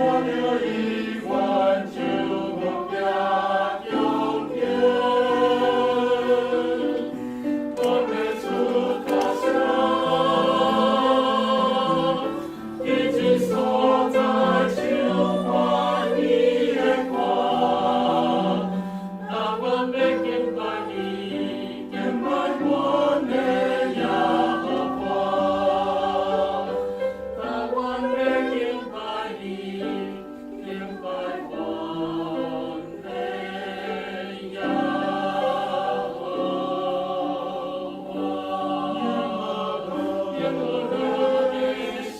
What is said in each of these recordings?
看著伊願就戆行中間，阮欲出大聲，佇這所在唱歡喜的歌，但阮欲敬拜你，敬拜阮的耶和華。但阮欲敬拜你，敬拜阮的耶和華。耶和華的心。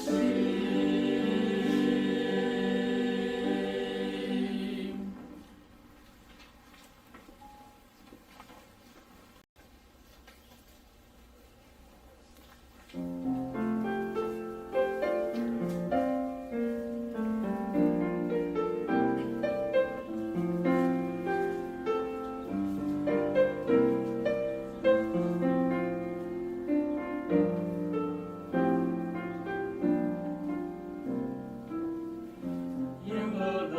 耶和華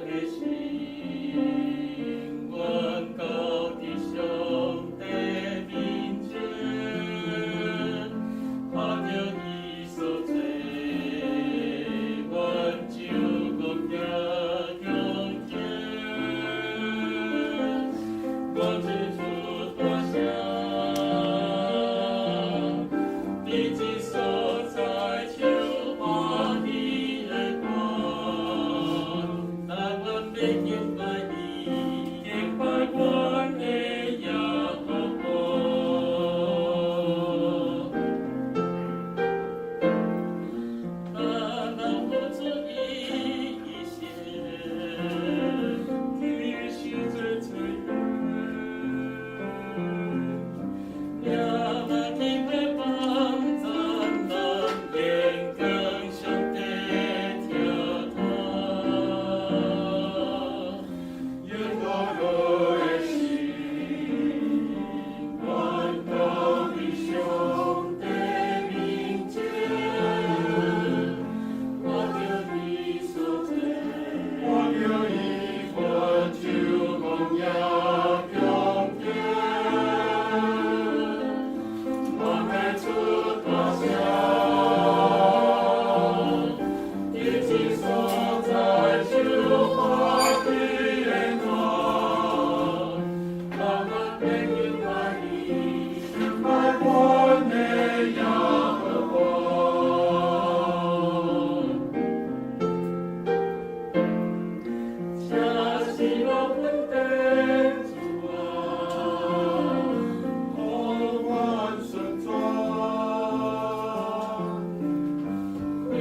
的心，願交佇上帝面前，看著伊所做，阮就戆行中間。阮這出大聲，佇這所在唱歡喜的歌，但阮欲敬拜你，敬拜阮的耶和華。但人付出伊一生，去受這罪孽，耶和天的幫贊咱，眼光上帝聽他。耶和華的心，願交佇上帝面前，看著伊所做，看著伊願就戆行中間，阮欲出大聲，佇這所在唱歡喜的歌，但阮欲敬拜你，敬拜阮的耶和華。這是我恩典主啊，予阮順轉，開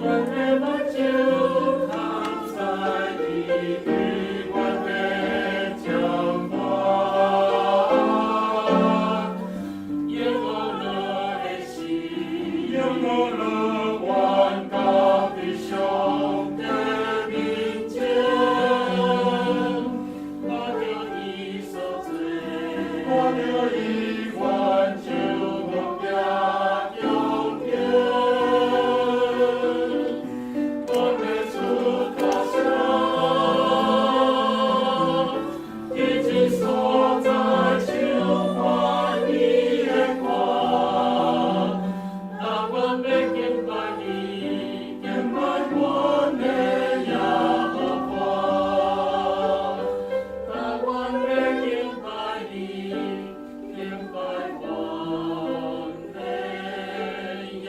阮的目睭，通知你對阮的掌權。耶和華的心，耶和華願交佇上帝面前，看著伊所做，看著伊願就戆行中間，阮欲出大聲，佇這所在唱歡喜的歌，但阮欲敬拜你，敬拜阮的耶和華。但阮欲敬拜你，敬拜阮的耶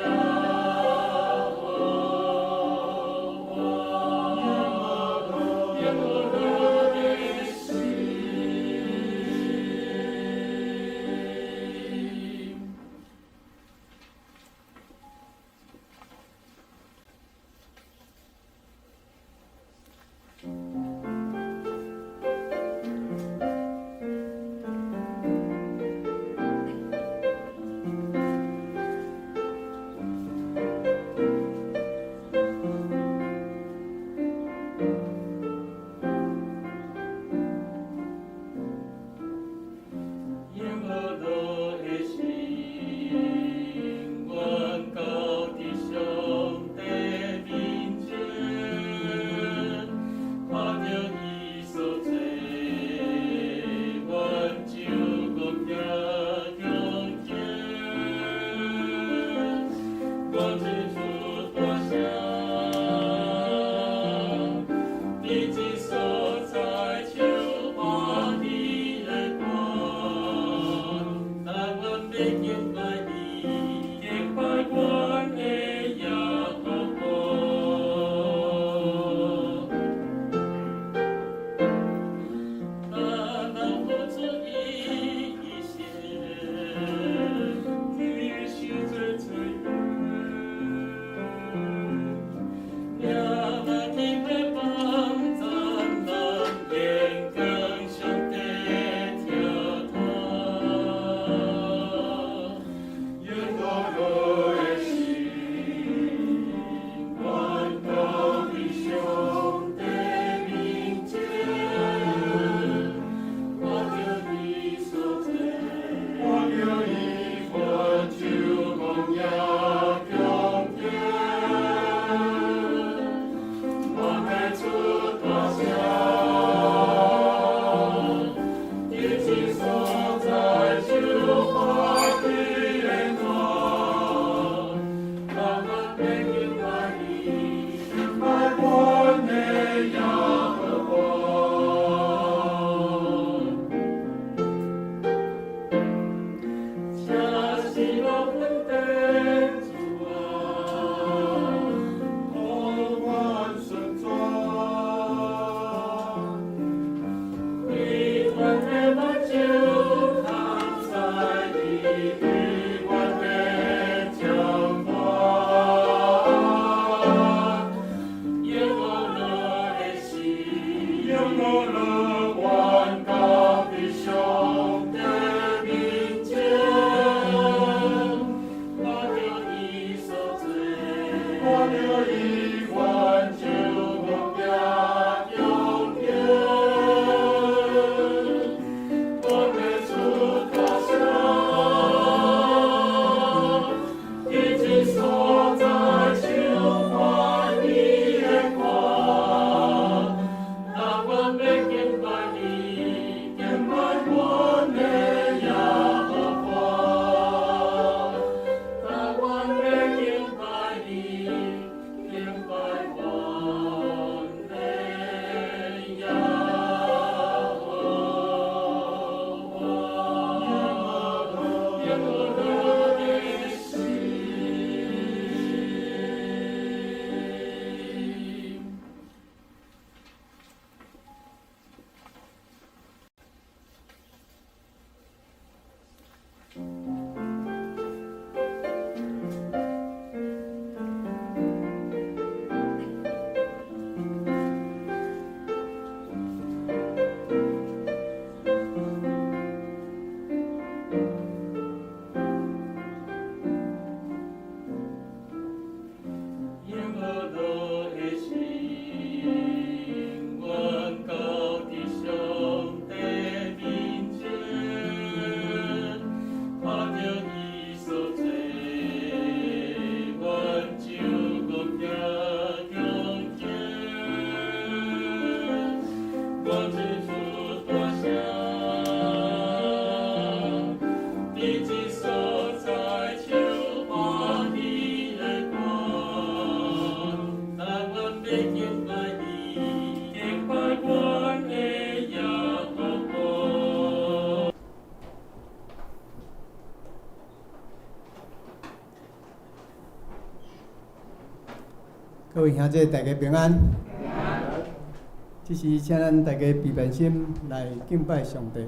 和華。耶和華的心。我真出大聲，伫這所在求巴的光，當阮欲敬拜你，敬拜阮的耶和華。各位兄弟，大家平安。這時請咱大家備份心來敬拜上帝。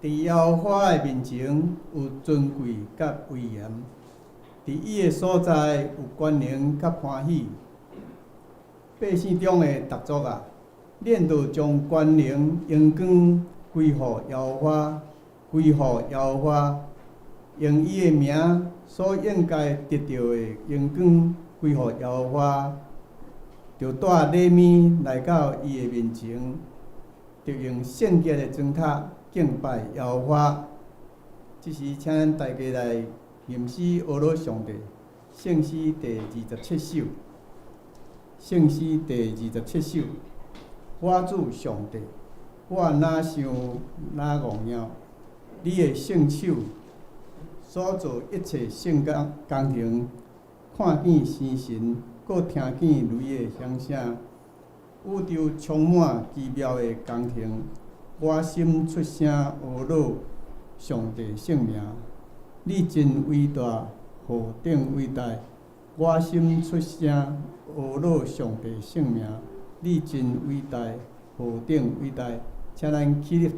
佇耶和華的面前有尊貴佮威嚴，佇伊的所在有權能佮歡喜。百姓中的逐族啊，恁著將權能榮光歸予耶和華，歸予耶和華，用伊的名所應該得著的榮光歸予耶和華，著帶禮物來到伊的面前，著用聖潔的磚塔敬拜耶和華。這時，請咱大家來吟詩阿羅上帝，聖詩第二十七首。聖詩第二十七首，我主上帝，我若想若戇耀，你的聖手所做一切聖工工程，看見星辰，閣聽見雷的響聲，宇宙充滿奇妙的工程，我心出聲阿羅上帝聖名，你真偉大，何等偉大！我心出聲阿羅上帝聖名，你真偉大，何等偉大！請咱起立。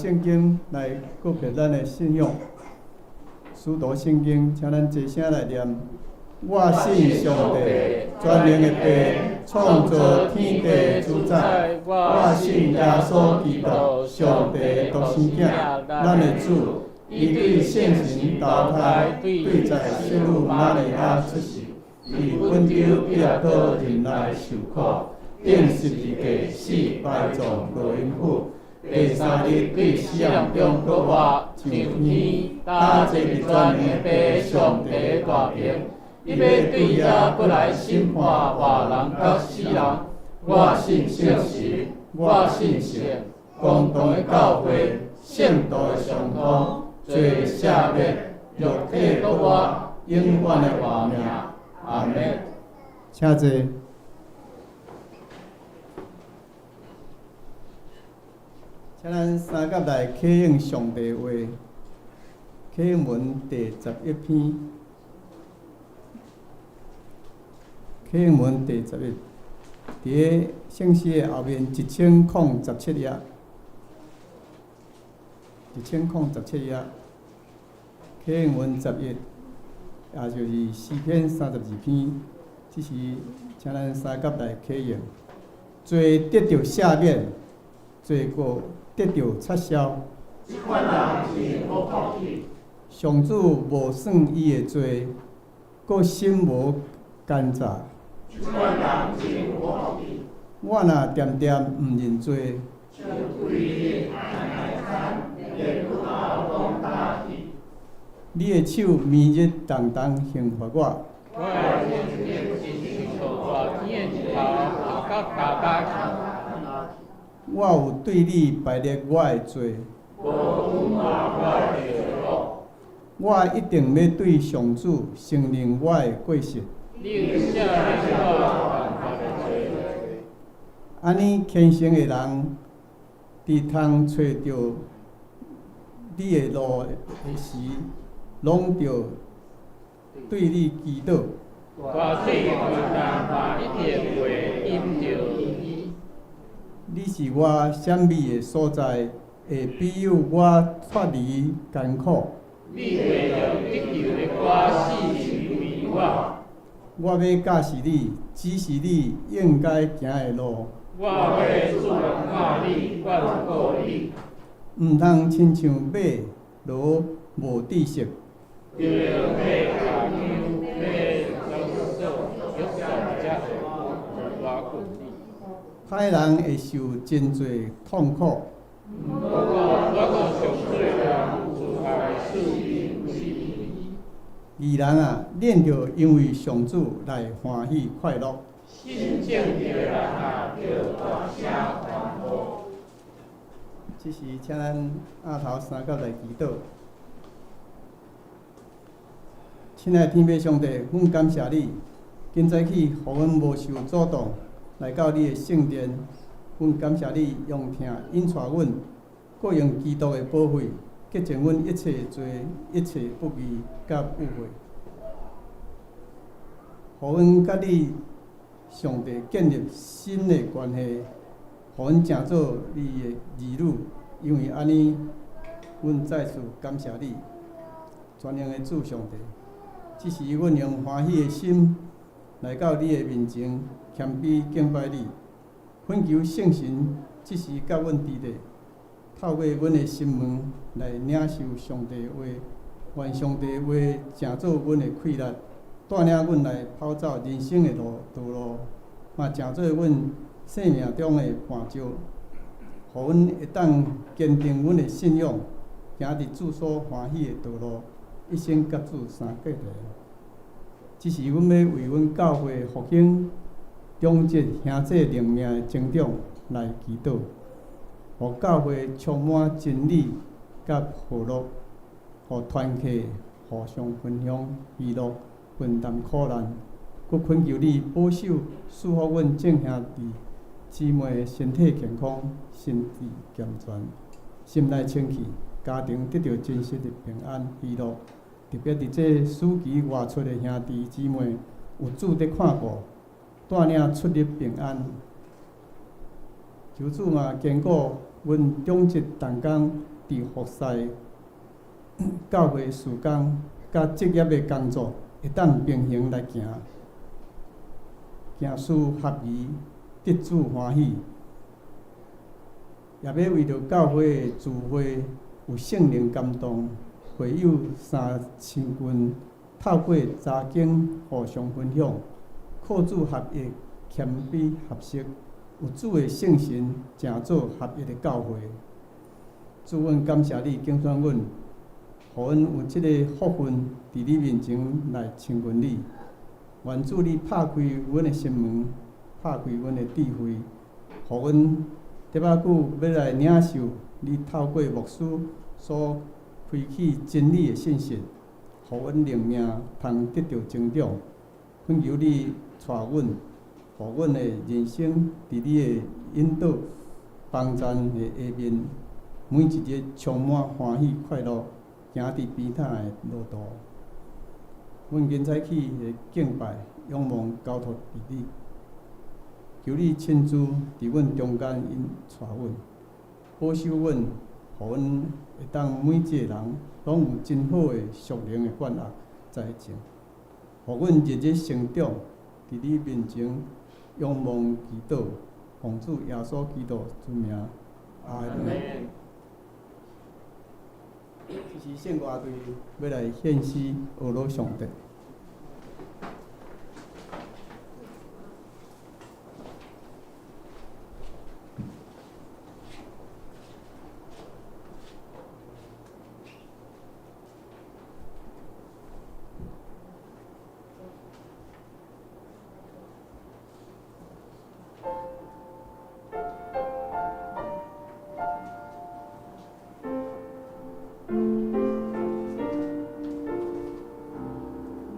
聖經來告別咱的信仰。使徒聖經，請咱齊聲來念。我信上帝，全能的父，創造天地主宰。我信耶穌基督，上帝獨生囝，咱的主。伊對聖神投胎，對在聖母瑪利亞出世，佇本丟彼拉多忍耐受苦，釘十字架死，埋葬落陰府。第三日對死人中復活，上天，搭坐佇全能的父上帝大爿。伊欲對遐閣來審判活人佮死人。我信聖神，我信聖公同的教會，聖徒的相通，罪赦免，肉體復活，永遠的活命。阿們。請坐。請咱三甲來啟應上帝話，啟應文第十一篇，啟應文第十一，佇个聖詩的後面一千空十七頁，一千空十七頁，啟應文十一，也就是詩篇三十二篇，這時請咱三甲來啟應，罪得著赦免，罪過得著擦消。這款人真好福氣。上主無算伊的罪，閣心無奸詐。這款人真好福氣。我若恬恬毋認罪，像規日按來餐，連骨頭攏焦去。你的手暝日重重刑罰我。我的眼睛親像大天的日頭，拍甲焦焦去。我有對你排列我的罪，無隱瞞我的罪惡。我一定欲對上主承認我的過失。你會赦免我犯下的罪。按呢虔誠的人，佇通揣著你的路的時，攏著對你祈禱。大細困難嘛，一定會引著伊。你是我閃避的所在，會庇佑我脫離艱苦。你會用得救的歌四圍圍我。我欲教示你，指示你應該行的路。我欲祝福你，堅固你。毋通親像馬驢無知識。著用馬跤鉤，馬約束才會拉棍你。歹人會受真濟痛苦。不過，我閣上水人慈愛賜予義人啊，恁著因為上主來歡喜快樂。心正直的人啊，著大聲歡呼。這時，請咱阿頭三甲來祈禱。親愛的天父上帝，阮感謝你，今早起予阮無受阻擋來到你的聖殿。阮感謝你用疼引帶阮，閣用基督的寶血潔淨阮一切的罪、一切不義佮污穢，予阮佮你上帝建立新的關係，予阮成做你的兒女。因為按呢，阮再次感謝你，全能的主上帝。這時，阮用歡喜的心來到你的面前，謙卑敬拜你，懇求聖神這時佮阮佇咧，透過阮的心門來領受上帝話，願上帝話成做阮的氣力，帶領阮來跑走人生的路道路，嘛成做阮生命中的絆石，予阮會當堅定阮的信仰，行佇主所歡喜的道路，一生佮主相結連。這時，阮欲為阮教會復興、長執兄弟靈命的增長來祈禱，予教會充滿真理佮和樂，予團契互相分享喜樂，分擔苦難。閣懇求你保守賜福阮眾兄弟姊妹身體健康、心智健全、心內清氣，家庭得著真實的平安喜樂。特別佇這暑期外出的兄弟姊妹，有主佇看顧，帶領出入平安。求主嘛堅固阮長執同工佇服侍教會事工佮職業的工作會當平衡來行，行事合宜，得主歡喜。也欲為著教會的聚會有聖靈感動，會友三親近，透過查經互相分享，靠主合一，謙卑合適，有主的聖神，成做合一的教會。主，阮感謝你，揀選阮，予阮有這个福分，佇你面前來親近你。願主你拍開阮的心門，拍開阮的智慧，予阮這擺久欲來領受你透過牧師所開啟真理的信息，予阮靈命通得著成長。懇求你帶阮，予阮的人生佇你的引導幫贊的下面，每一日充滿歡喜快樂，行佇平坦的路途。阮今早起的敬拜、仰望交託佇你，求你親自佇阮中間引帶阮，保守阮，予阮會當每一个人攏有真好的屬靈的灌壓栽種，予阮日日成長，佇你面前仰望祈禱，奉主耶穌基督之名，阿們。這是聖歌隊欲來獻詩呵咾上帝。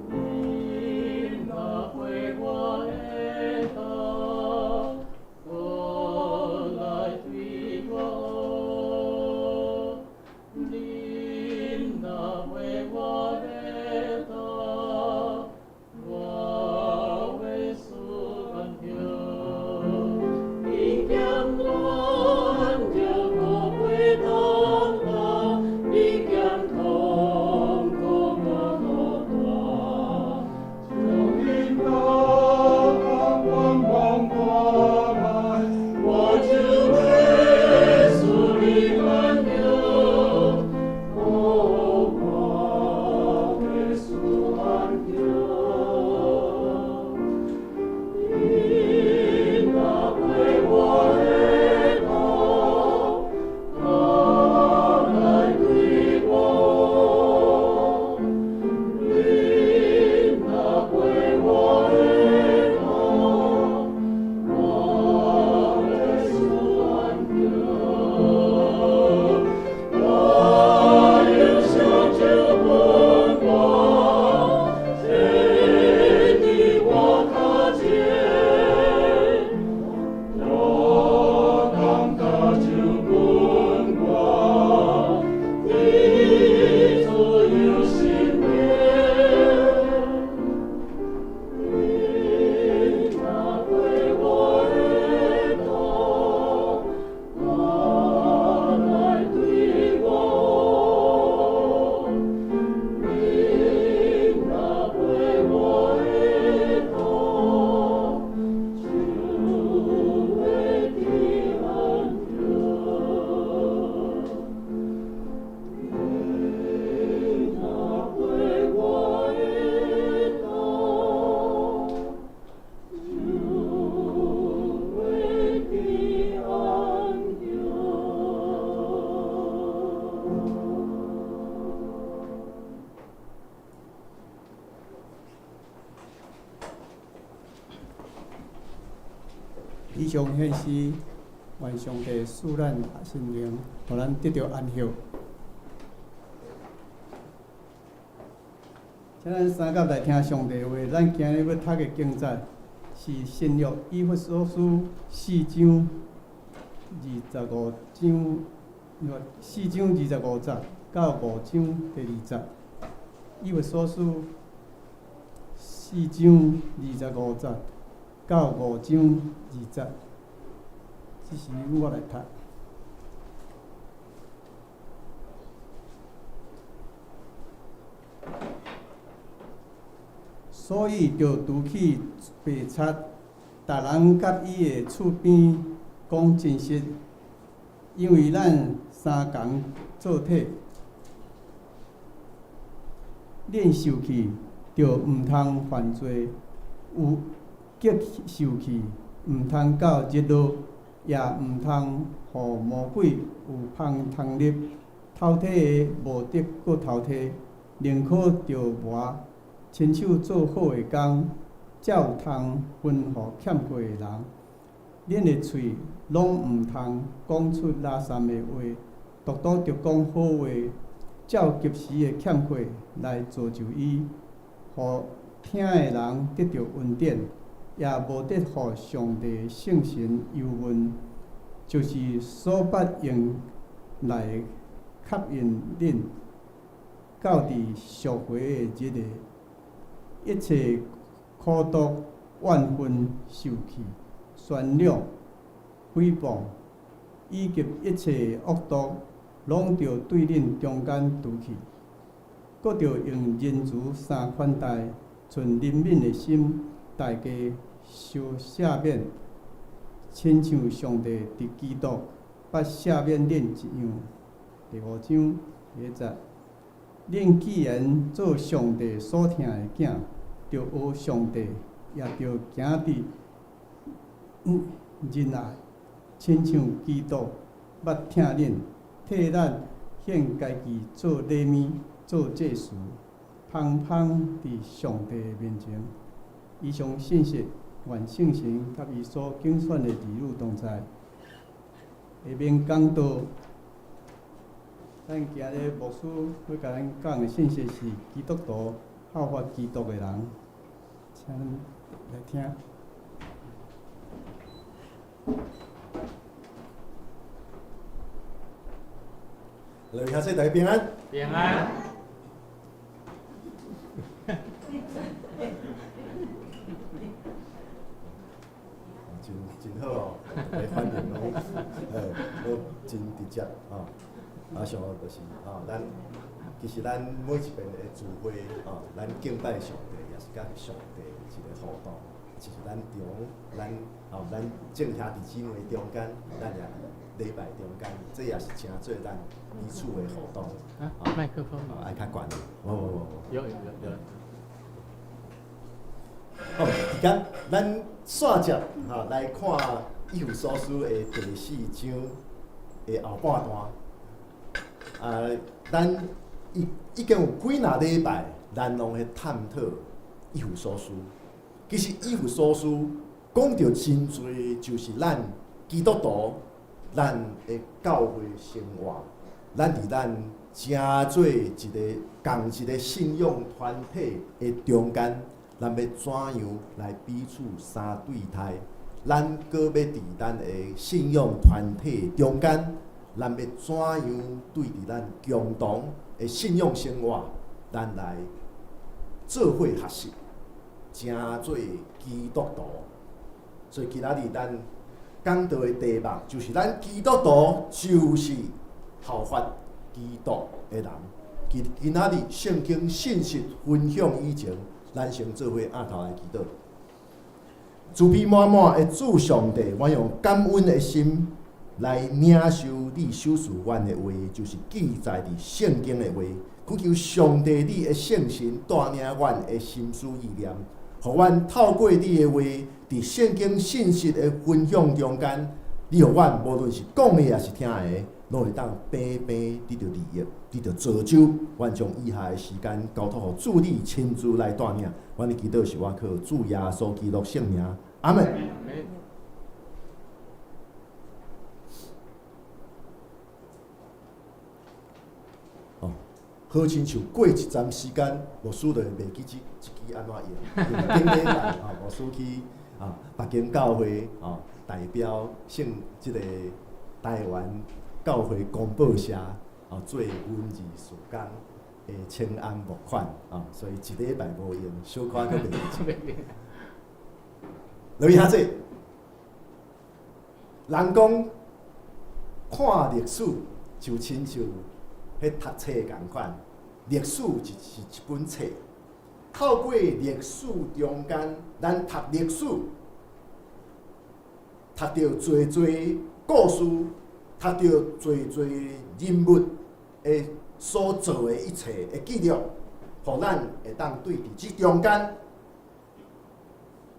你若陪我的道，過來對我學。你若陪我的道，我會舒安歇。你減軟就不會擔當，你減痛苦我落單。將引導光芒過來，我就會賜你安歇，哦，我會賜安歇。你若陪我的道，過來對我學。你若陪我的道，我會賜安歇。我用雙手奔我，坐佇我跤前，我擔擔就跟我，佇自由身邊。你若陪我的道，過來對我學。你若陪我的道，就會得安歇。你若陪我的道，就會得安歇。以上獻詩，願上帝賜咱心靈，予咱得著安息。請咱三甲來聽上帝話。咱今日欲讀的經節是新約以弗所書四章二十五章，四章二十五節到五章第二節。以弗所書四章二十五節到五章二節，這時我來讀。所以著除去白賊，逐人佮伊的厝邊講真實，因為咱三仝做體。恁受氣，著毋通犯罪；有激受氣，毋通到日落，也毋通予魔鬼有縫通入。偷提的無得閣偷提，寧可著磨，親手做好的工，才有通分予欠缺的人。恁的喙攏毋通講出垃圾的話，獨獨著講好話，照及時的欠缺來造就伊，予聽的人得著恩典，也無得予上帝的聖神憂悶，就是所捌用來確認恁到佇贖回的日的，一切苦毒、怨恨、受氣、喧嚷、誹謗，以及一切惡毒，攏著對恁中間除去。閣著用仁慈相款待，存憐憫的心，大家相赦免，親像上帝佇基督捌赦免恁一樣。第五章第一節，恁既然做上帝所疼的囝，著學上帝，也著行佇仁愛，親像基督捌疼恁，替咱獻家己做禮物、做祭司，芳芳佇上帝面前。以上信息，願聖神佮伊所揀選的兒女同在。下面講道，咱今日牧師欲共咱講的信息是基督徒效法基督的人，請恁來聽。來，兄弟大家平安。平安。真真好哦，大家反應攏，攏真直接吼。啊，上好就是吼，咱其實咱每一遍的聚會吼，咱敬拜上帝，也是佮上帝一個互動。就是咱中，咱吼，咱眾兄弟姊妹中間，咱也禮拜中間，這也是成做咱彼此的互動。啊，麥克風。愛較懸，無無無無。有有有有。好，而家咱煞接吼來看以弗所書的第四章的後半段。啊，咱已已經有幾若禮拜，咱攏咧探討以弗所書。其實以弗所書講著真濟，就是咱基督徒，咱的教會生活，咱佇咱成做一個仝一個信仰團體的中間，咱欲怎樣來彼此相對待？咱閣欲佇咱的信仰團體中間，咱欲怎樣對佇咱共同的信仰生活，咱來做伙學習，成做基督徒。所以今仔日咱講道的題目就是咱基督徒就是效法基督的人。今今仔日聖經信息分享以前，咱先做伙徛頭來祈禱。慈悲滿滿的主上帝，我用感恩的心來領受你所賜阮的話，就是記載佇聖經的話。懇求上帝你的聖神帶領阮的心思意念，予阮透過你的話，佇聖經信息的分享中間，你予阮無論是講的抑是聽的，攏會當平平得著利益，得著造就。阮將以下的時間交託予主你親自來帶領。阮的祈禱是倚靠主耶穌基督聖名，阿門。哦，好親像過一陣時間，牧師就會袂記這這支按怎用。因為頂禮拜啊，牧師去啊北京教會啊代表聖這個台灣教會公報社啊做文字事工的請安募款啊，所以一禮拜無用，小可閣袂記。落去遐濟，人講看歷史就親像彼讀冊仝款，歷史就是一本冊，透過歷史中間，咱讀歷史，讀著濟濟故事，讀著濟濟人物的所做的一切的記錄，予咱會當對佇這中間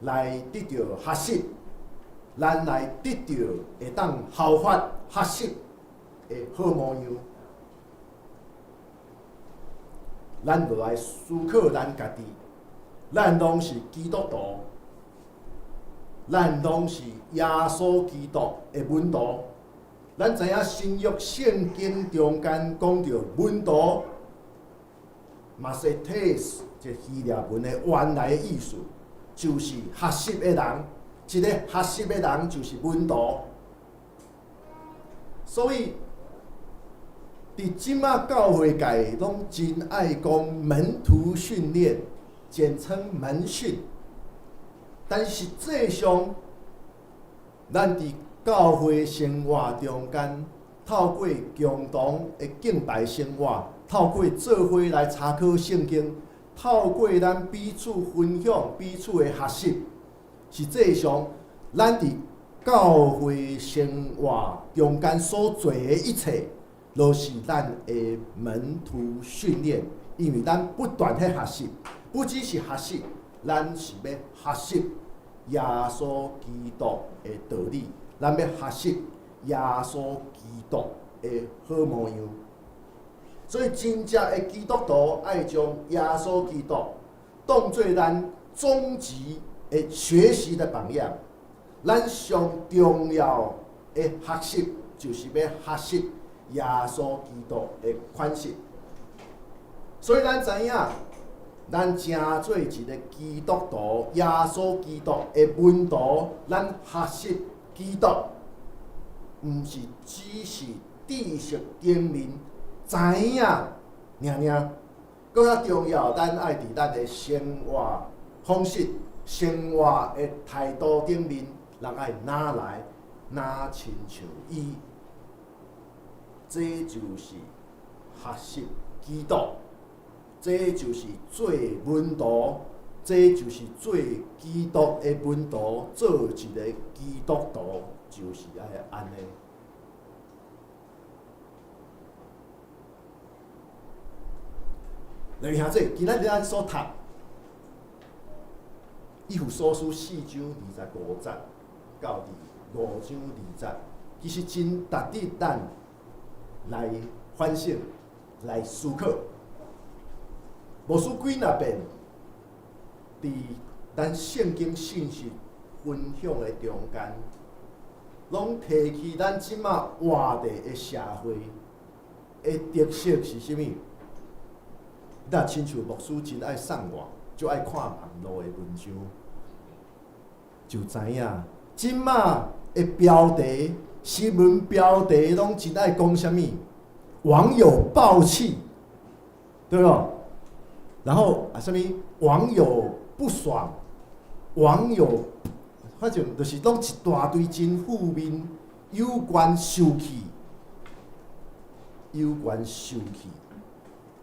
來得著學習，咱來得著會當效法學習的好模樣。咱就來思考咱家己，咱攏是基督徒，咱攏是耶穌基督的門徒。咱知影新約聖經中間講著門徒，mathetes，這希臘文的原來的意思，就是學習的人。一个學習的人就是門徒。所以，佇這馬教會界攏真愛講門徒訓練，簡稱門訓。但實際上，咱佇教會生活中間，透過共同的敬拜生活，透過做伙來查考聖經，透過咱彼此分享、彼此的學習，實際上，咱佇教會生活中間所做的一切，都是咱的門徒訓練，因為咱不斷去學習，不只是學習，咱是欲學習耶穌基督的道理，咱欲學習耶穌基督的好模樣。所以，真正的基督徒愛將耶穌基督當做咱終極的學習的榜樣。咱上重要的學習，就是欲學習耶穌基督的款式。所以咱知影，咱成做一个基督徒，耶穌基督的門徒，咱學習基督，毋是只是知識頂面知影爾爾，閣較重要，咱愛佇咱的生活方式、生活的態度頂面，人愛若來若親像伊，這就是學習基督，這就是做門徒，這就是做基督的門徒，做一个基督徒就是愛按呢。來兄弟，今仔日咱所讀，以弗所書四章二十五節到第五章二節，其實真值得咱來反省、來思考。牧師幾若遍，佇咱聖經信息分享的中間，攏提起咱這馬活佇的社會的特色是啥物？若親像牧師真愛上網，就愛看網路的文章，就知影這馬的標題、新聞標題攏真愛講啥物？網友爆氣，對無？然後啊，啥物網友不爽，網友反正就是攏一大堆真負面，有關受氣，有關受氣。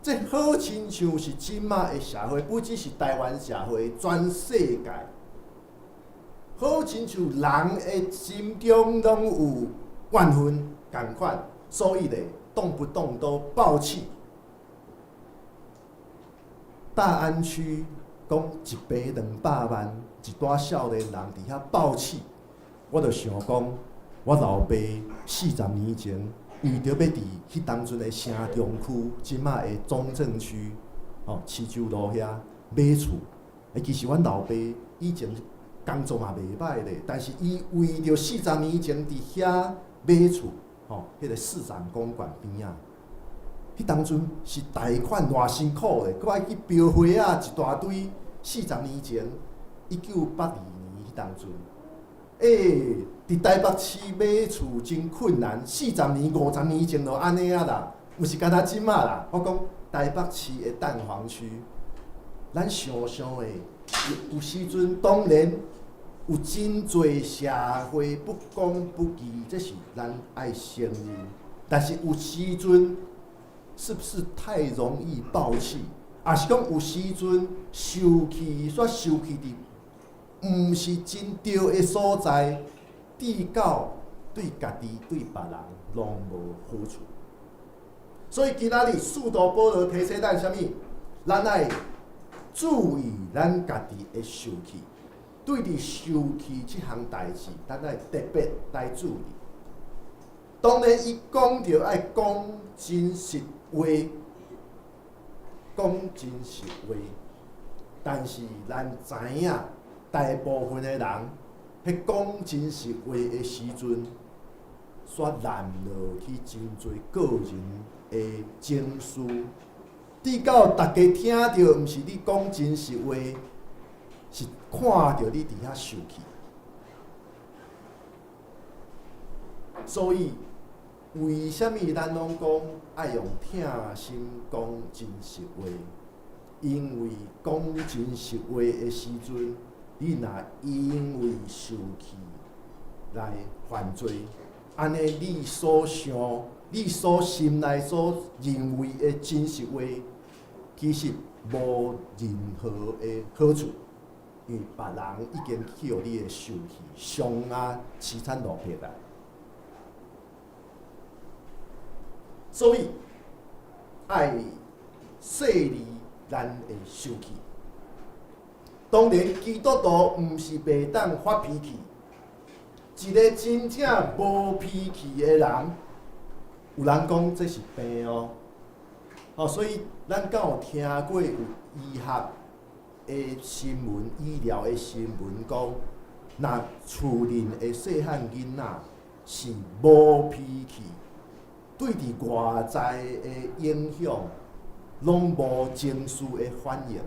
這好親像是這馬的社會，不只是台灣社會，全世界，好親像人的心中攏有怨恨仝款，所以咧，動不動都爆氣。大安區講一百兩百萬一寡少年人佇遐爆氣，我就想講，我老爸40年前，為著欲佇彼當陣的城中區，這馬的中正區，吼，市州路遐買厝。欸，其實阮老爸以前工作嘛袂䆀咧，但是伊為著四十年前佇遐買厝，吼，彼個市長公館邊仔，彼當陣是貸款偌辛苦咧，閣愛去標花仔一大堆。40年前，1982年彼當陣。欸，佇台北市買厝真困難，四十年、50年前就按呢啊啦，毋是干焦這馬啦。我講台北市的蛋黃區，咱想像的有時陣當然有真濟社會不公不義，這是咱愛承認。但是有時陣是不是太容易爆氣？也是講有時陣受氣，煞受氣佇毋是真對的所在，至到對家己對別人攏無好處。所以今仔日使徒保羅提醒咱啥物？咱愛注意咱家己的受氣，對佇受氣這項代誌，咱愛特別來注意。當然，伊講著愛講真實話，講真實話，但是咱知影，大部分的人，彼講真實話的時陣，煞濫落去真濟個人的情緒，直到逐家聽著，毋是你講真實話，是看著你佇遐受氣。所以，為啥物咱攏講愛用疼心講真實話？因為講真實話的時陣，你若因為受氣來犯罪，按呢你所想、你所心內所認為的真實話，其實無任何的好處，因為別人已經去予你的受氣傷啊淒慘落魄啦。所以愛細膩咱的受氣。當然，基督徒毋是袂當發脾氣。一個真正無脾氣的人，有人講這是病哦。哦，所以咱敢有聽過有醫學的新聞、醫療的新聞講，若厝裡的細漢囡仔是無脾氣，對佇外在的影響，攏無情緒的反應。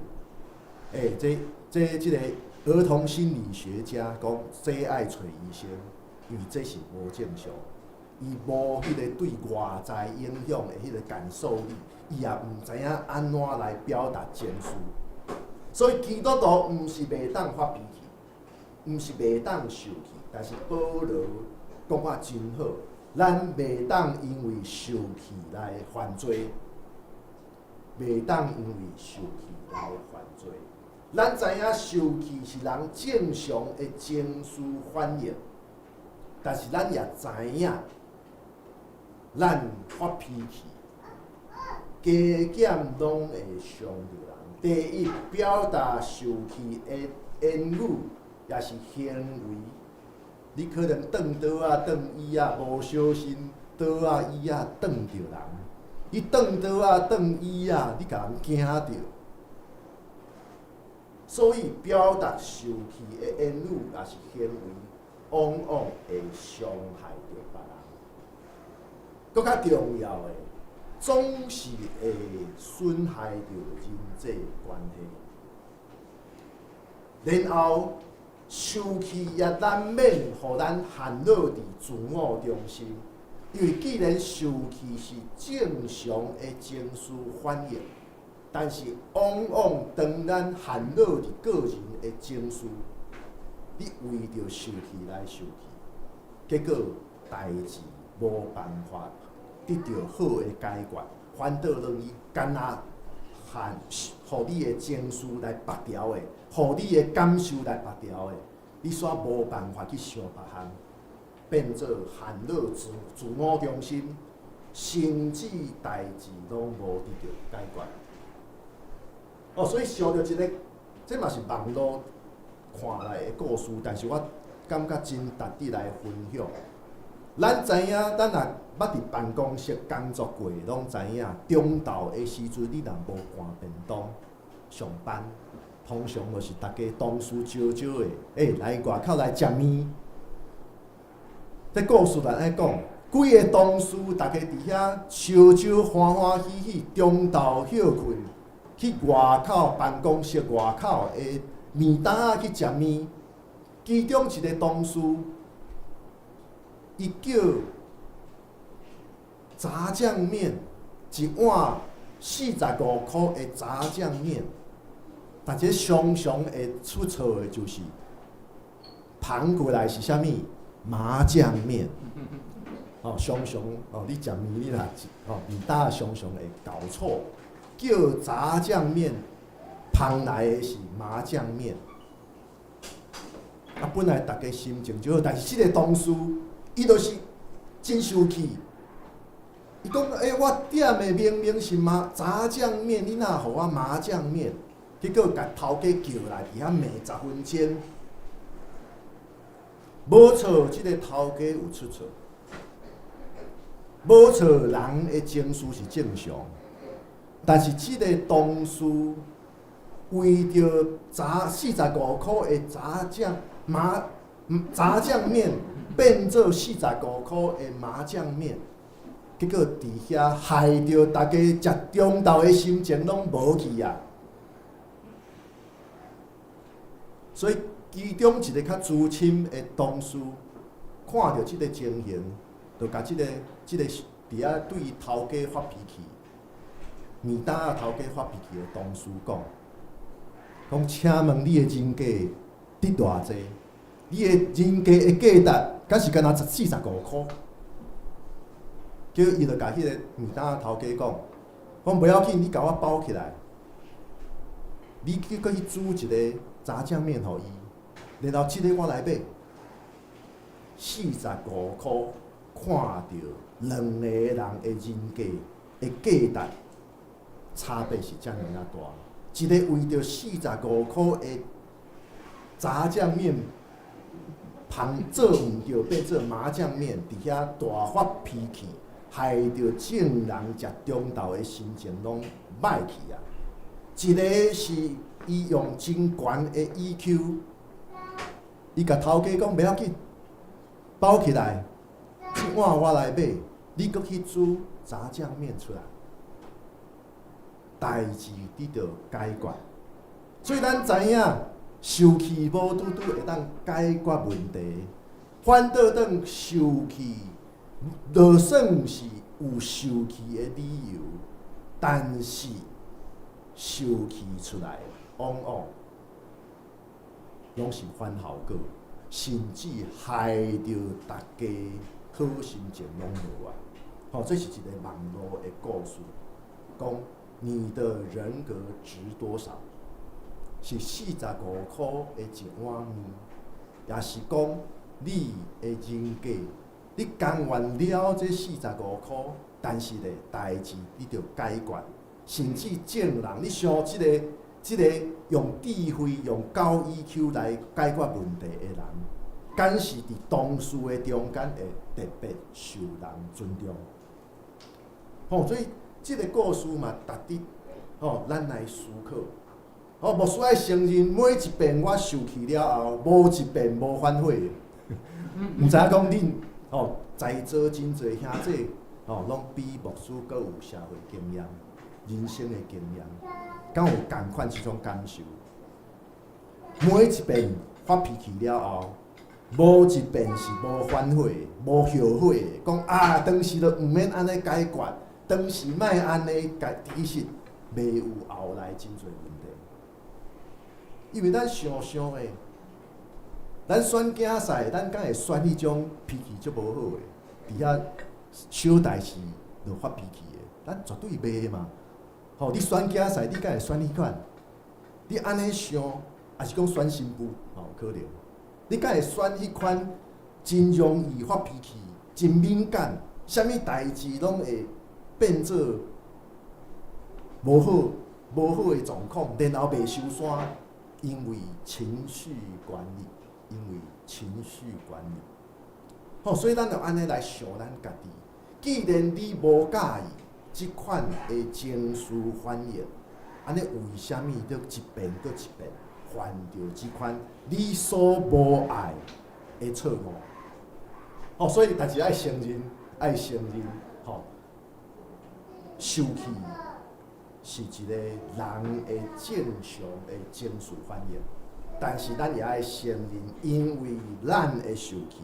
欸，這、這、這个兒童心理學家講，這愛揣醫生，因為這是無正常，伊無彼个對外在影響的彼个感受力，伊也毋知影按怎來表達情緒。所以基督徒毋是袂當發脾氣，毋是袂當受氣，但是保羅講得真好，咱袂當因為受氣來犯罪，袂當因為受氣來犯罪。咱知影受氣是人正常的情緒反應，但是咱也知影，咱發脾氣，加減攏會傷著人。第一，表達受氣的言語，抑是行為，你可能轉桌仔、轉椅仔，無小心桌仔、椅仔轉著人。你轉桌仔、轉椅仔，你共人驚著。所以表達受氣的言語，抑是行為，往往會傷害著別人。閣較重要的，總是會損害著人際關係。然後，受氣也難免予咱陷落佇自我中心，因為既然受氣是正常的情緒反應，但是往往當咱陷落佇個人的情緒，你為著受氣來受氣，結果代誌無辦法得著好的解決，反倒落去干焦予你的情緒來縛牢的，予你的感受來縛牢的，你煞無辦法去想別項，變做陷落自我中心，甚至代誌攏無得著解決。哦，所以想著一个，這嘛是網路看來的故事，但是我感覺真值得來分享。咱知影，咱若捌佇辦公室工作過，攏知影，中晝的時陣，你若無趕便當上班，通常就是逐家同事招招的，欸，來外口來食麵。這故事來按呢講，幾个同事逐家佇遐笑笑歡歡喜喜，中晝歇睏，去外口辦公室外口的麵檔仔去食麵。其中一个同事，伊叫炸醬麵，一碗45箍的炸醬麵，但這常常會出錯的就是，捧過來是啥物？麻醬麵。哦，常常哦，你食麵你若哦麵搭常常會搞錯。叫炸醬麵，捧來的是麻醬麵。啊，本來逐家心情就好，但是這个同事，伊就是真生氣。伊講：欸，我點的明明是麻炸醬麵，你哪予我麻醬麵？結果共頭家叫來，佇遐罵10分鐘。無錯，這个頭家有出錯。無錯，人的情緒是正常，但是這个同事為著炸45箍的炸醬麻炸醬麵變做四十五箍的麻醬麵，結果佇遐害著逐家食中晝的心情攏無去啊！所以其中一个較資深的同事看著這个情形，就共這个佇遐對伊頭家發脾氣、麵擔仔頭家發脾氣的同事講：講請問你的人格值偌濟？你的人格的價值，敢是干焦四十五箍？結果伊就共彼个麵擔仔頭家講：講無要緊，你共我包起來，你去閣去煮一个炸醬麵予伊，然後這个我來買，四十五箍，看著兩个人的人格的價值差別是遮爾仔大。一个為著四十五箍的炸醬麵，芳做毋著變做麻醬麵，佇遐大發脾氣，害著眾人食中晝的心情攏歹去啊！一个是伊用真懸的 EQ，伊共頭家講袂要緊，包起來，這碗我來買，你閣去煮炸醬麵出來，代誌得著解決。所以咱知影，受氣無拄拄會當解決問題，反倒轉受氣，就算是有受氣的理由，但是受氣出來，往往攏是反效果，甚至害著逐家好心情攏無啊！吼，這是一个網路的故事，講你的人格值多少？是四十五箍的一碗麵，抑是講你的人格，你甘願了這四十五箍，但是咧，代誌你著解決，甚至眾人，你想這个用智慧、用高 EQ 來解決問題的人，敢是佇同事的中間會特別受人尊重。吼，所以這个故事嘛，值得吼咱來思考。吼，牧師愛承認，每一遍我受氣了後，無一遍無反悔的。毋知影講恁吼在座真濟兄弟吼，攏比牧師閣有社會經驗、人生的經驗，敢有仝款這種感受？每一遍發脾氣了後，無一遍是無反悔、無後悔的。講啊，當時就毋免按呢解決，當時莫按呢解，其實袂有後來真濟問題。因為咱想想的，咱選競賽，咱敢會選彼種脾氣足無好的，佇遐小代誌就發脾氣的，咱絕對袂嘛。吼，你選競賽，你敢會選彼款？你按呢想，抑是講選新婦，吼，可能。你敢會選彼款真容易發脾氣、真敏感，啥物代誌攏會變做無好的狀況，然後袂收山，因為情緒管理，因為情緒管理。吼，所以咱就按呢來想咱家己。既然你無佮意這款的情緒反應，按呢為啥物你一遍閣一遍犯著這款你所無愛的錯誤？吼，所以但是愛承認，愛承認，吼，受氣是一个人的正常的情緒反應，但是咱也愛承認，因為咱的受氣，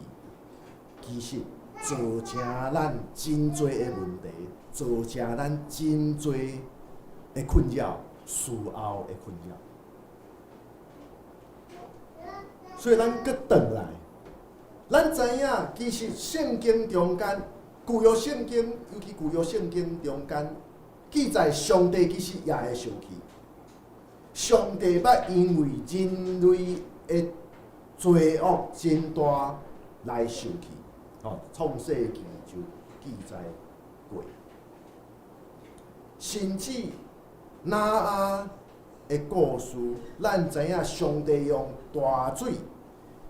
其實造成咱真濟的問題，造成咱真濟的困擾，事後的困擾。所以咱閣轉來，咱知影其實聖經中間，舊約聖經，尤其舊約聖經中間，記載上帝其實也會受氣。上帝捌因為人類的罪惡真大來受氣。吼，創世記就記載過。甚至挪亞的故事，咱知影上帝用大水，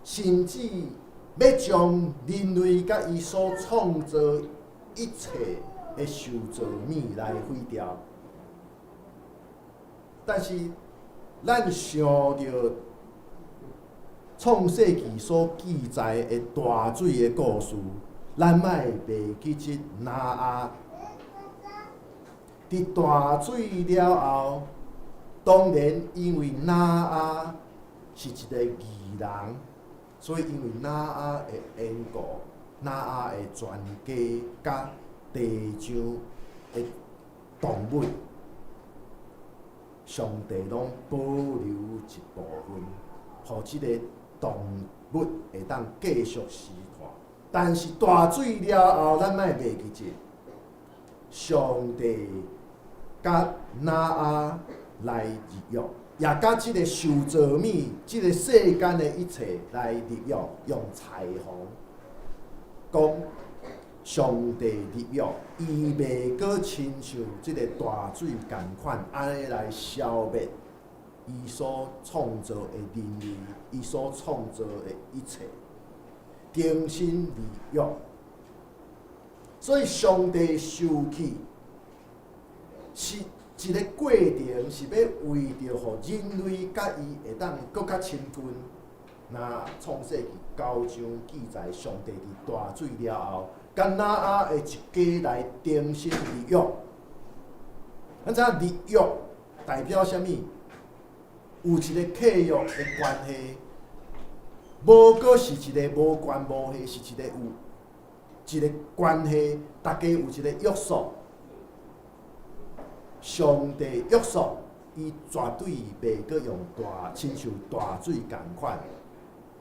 甚至欲將人類佮伊所創造一切的受造物來毀掉。但是，咱想著創世記所記載的大水的故事，咱莫袂記得挪亞佇大水了後，當然因為挪亞是一個義人，所以因為挪亞的緣故，挪亞的全家佮地上的動物，上帝攏保留一部分，予這个動物會當繼續生活。但是大水了後，咱莫袂記得，上帝佮挪亞來立約，也佮這个受造物、這个世間的一切來立約，用彩虹講上帝立約，伊袂閣親像這个大水仝款，按呢來消滅伊所創造的人類，伊所創造的一切，重新立約。所以上帝受氣是一个過程，是欲為著予人類佮伊會當閣較親近。若創世記九章記載，上帝佇大水了後，佮挪亞的一家來重新立約。咱知影立約代表啥物？有一个契約的關係，無閣是一个無關無係，是一个有一个關係，大家有一个約束。上帝約束，伊絕對袂閣用大，親像大水仝款，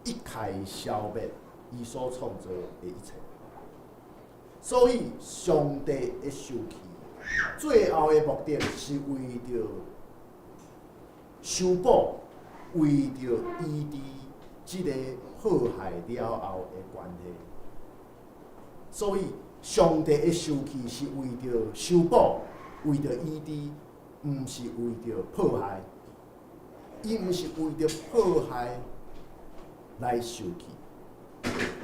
一概消滅伊所創造的一切。所以，上帝的受氣，最後的目的是為著修補，為著醫治這个破壞了後的關係。所以，上帝的受氣是為著修補，為著醫治，毋是為著破壞。伊毋是為著破壞來受氣，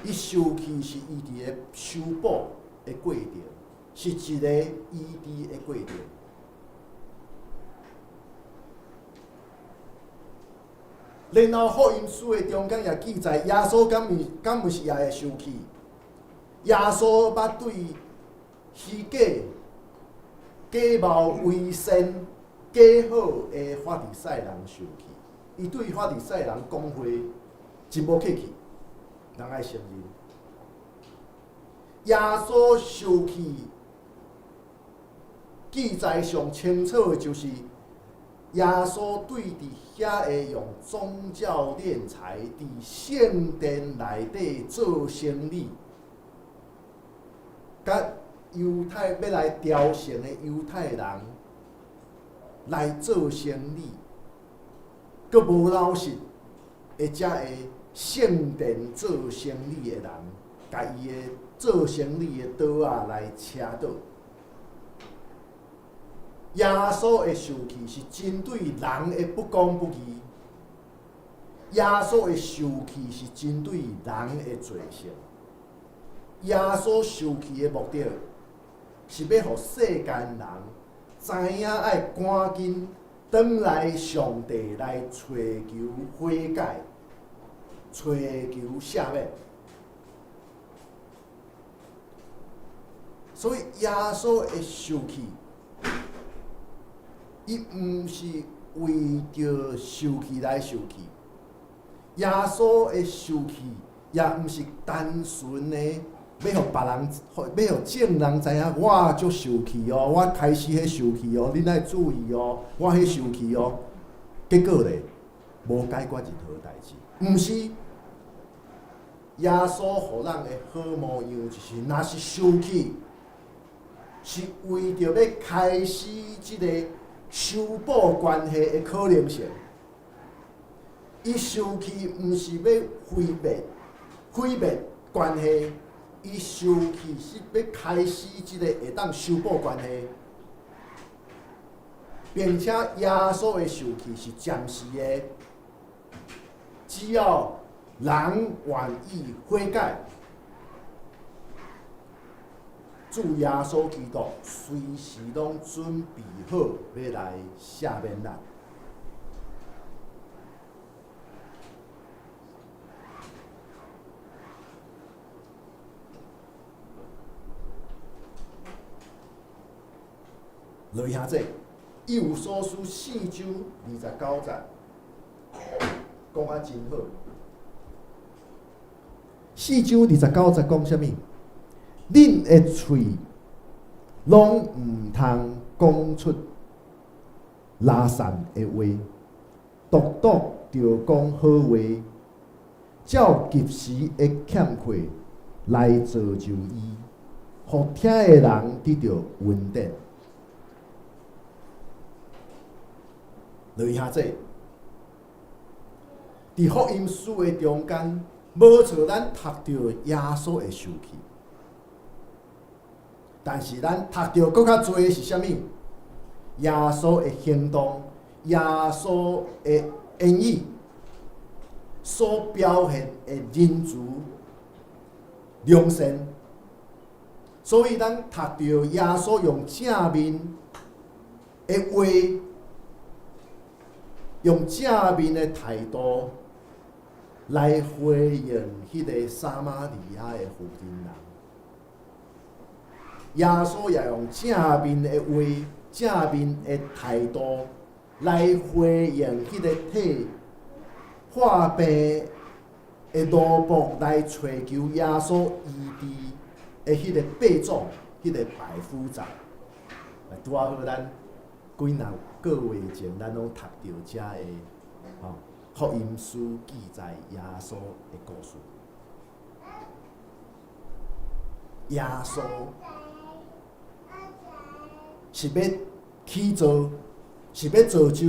伊受氣是伊佇咧修補的過程，是一個醫治的過程。然後福音書的中間也記載，耶穌敢毋是也會受氣？耶穌捌對虛假、假冒為善、假好的法利賽人受氣。伊對法利賽人講話真無客氣，人愛承認。耶穌受氣，記載上清楚的就是耶穌對佇遐个用宗教斂財，佇聖殿內底做生理，佮猶太欲來朝聖的猶太人來做生理，閣無老實，會遮个聖殿做生理的人，共伊的做生理的桌仔來車倒。耶穌的受氣是針對人的不公不義，耶穌的受氣是針對人的罪性。耶穌受氣的目的，是欲予世間人知影愛趕緊轉來上帝來揣求悔改，揣求赦免。所以耶穌的受氣，伊毋是為著受氣來受氣，耶穌的受氣也毋是單純的欲予別人，欲予眾人知影我足受氣哦，我開始彼受氣哦，恁愛注意哦，我彼受氣哦。結果咧，無解決任何代誌，毋是耶穌予咱的好模樣，就是若是受氣，是為著欲開始這个修補關係的可能性。伊受氣毋是欲毀滅關係，伊受氣是欲開始這個會當修補關係，並且耶穌的受氣是暫時的，只要人願意悔改，主耶穌基督隨時攏準備好欲來赦免咱。落兄弟，以弗所書四章二十九節，講啊真好。四章二十九節講啥物？恁的喙攏毋通講出垃圾的話，獨獨著講好話，照及時的欠缺來造就伊，予聽的人得著恩典。落兄弟，佇福音書的中間，無錯，咱讀著耶穌的受氣，但是咱讀著閣較濟是啥物？耶穌的行動，耶穌的言語，所表現的仁慈、良善。所以咱讀著耶穌用正面的話，用正面的態度來回應彼個撒瑪利亞的婦人。耶穌也用正面的話、正面的態度來回應彼個替患病的奴僕來揣求耶穌醫治的彼個百總、彼個百夫長。拄仔好，咱幾若個月前，咱攏讀著遮个吼福音書記載耶穌的故事。耶穌是欲起造，是欲造就，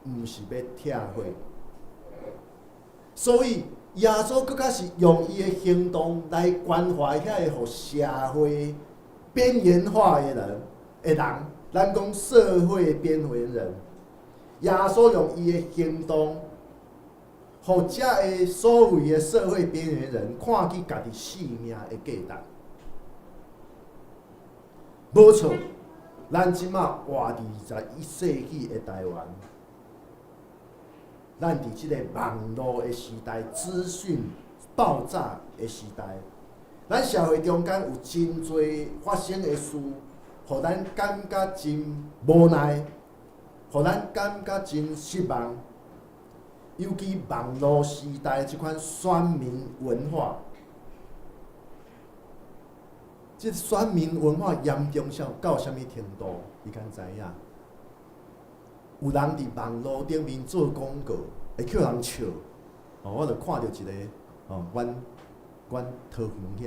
毋是欲拆毀。所以耶穌閣較是用伊的行動來關懷遐个予社會邊緣化的人，咱講社會邊緣人。耶穌用伊的行動，予遮个所謂的社會邊緣人看見家己性命的價值。無錯，咱這馬活佇21世紀的台灣，咱佇這個網路的時代、資訊爆炸的時代，咱社會中間有真濟發生的事，予咱感覺真無奈，予咱感覺真失望。尤其網路時代這款選民文化，這選民文化嚴重到啥物程度？你敢知影？有人佇網路頂面做廣告，會予人笑。哦，我就看著一個哦，阮桃園遐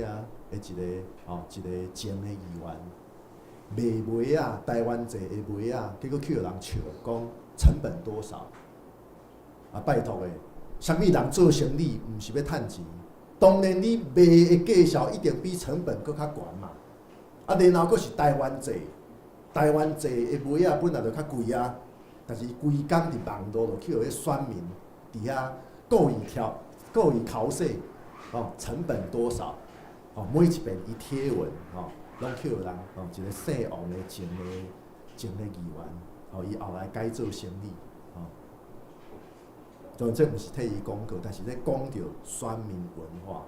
的一個哦，一個前的議員賣糜仔，台灣製的糜仔，結果予人笑，講成本多少？啊，拜託的，啥物人做生意毋是欲趁錢？當然，你賣的價數一定比成本閣較懸嘛。啊，然後閣是台灣製，台灣製的糜仔本來就較貴啊。但是規工佇網路就予彼選民佇遐故意挑、故意剾洗，哦，成本多少？哦，每一遍伊貼文，哦，攏予人哦，一個姓王的前個議員，哦，伊後來改做生意，哦，當然這毋是替伊廣告，但是咧講著選民文化，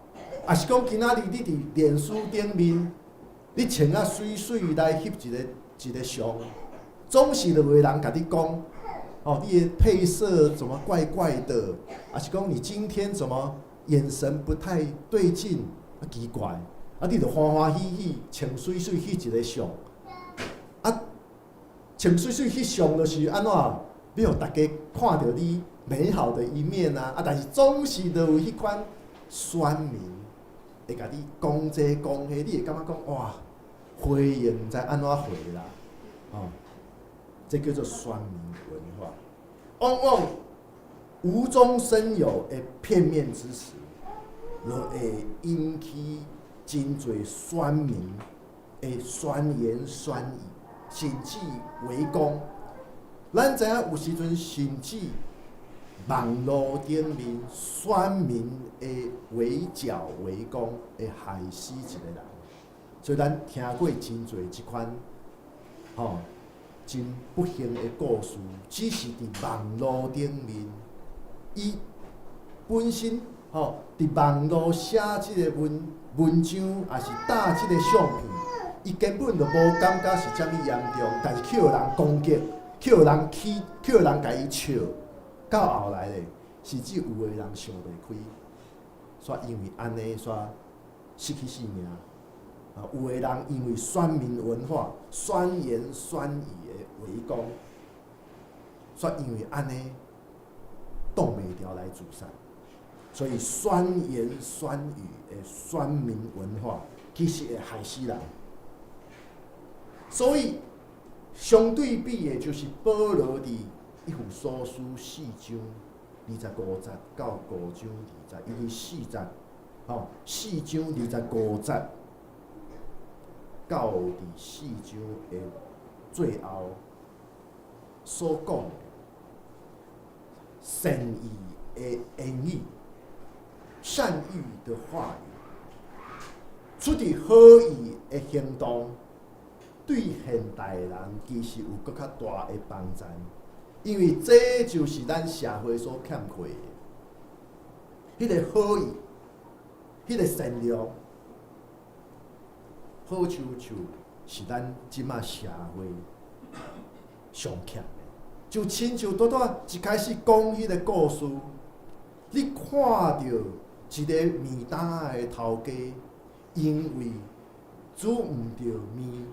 抑是講今仔日你佇臉書頂面，你穿啊媠媠來翕一個一個相，總是就有人共你講，哦，你的配色怎麼怪怪的？抑是講你今天怎麼眼神不太對勁？啊，奇怪！啊，你就歡歡喜喜穿媠媠翕一個相，啊，穿媠媠翕相就是按怎？欲予大家看著你美好的一面啊！啊，但是總是就有彼款選民會共你講這講彼，你會感覺講哇，回應毋知按怎回啦，吼，這叫做酸民文化。往往無中生有的片面之詞，就會引起真濟選民的酸言酸語，甚至圍攻。咱知影有時陣甚至網路頂面選民的圍剿圍攻，會害死一個人。所以咱聽過真濟這款吼真不幸的故事，只是佇網路頂面，伊本身吼佇網路寫這个文章，抑是貼這个相片，伊根本就無感覺是啥物嚴重，但是予人攻擊，予人起，予人共伊笑，到後來咧，甚至有的人想袂開，煞因為按呢煞失去性命。啊，有的人因為酸民文化、酸言酸語的圍攻，煞因為按呢擋袂牢來自殺。所以酸言酸語的酸民文化，其實會害死人。所以相對比的，就是保羅佇以弗所書四章二十五節到五章二節，因為四節，吼，四章二十五節到佇四章的最後所講的善意的言語、善意的話語，出佇好意的行動，對現代人其實有閣較大的幫助，因為這就是咱社會所欠缺的，彼個好意，彼個善良，好親像是咱這馬社會上欠的。就親像拄拄一開始講彼個故事，你看著一个麵擔的頭家，因為煮毋著麵，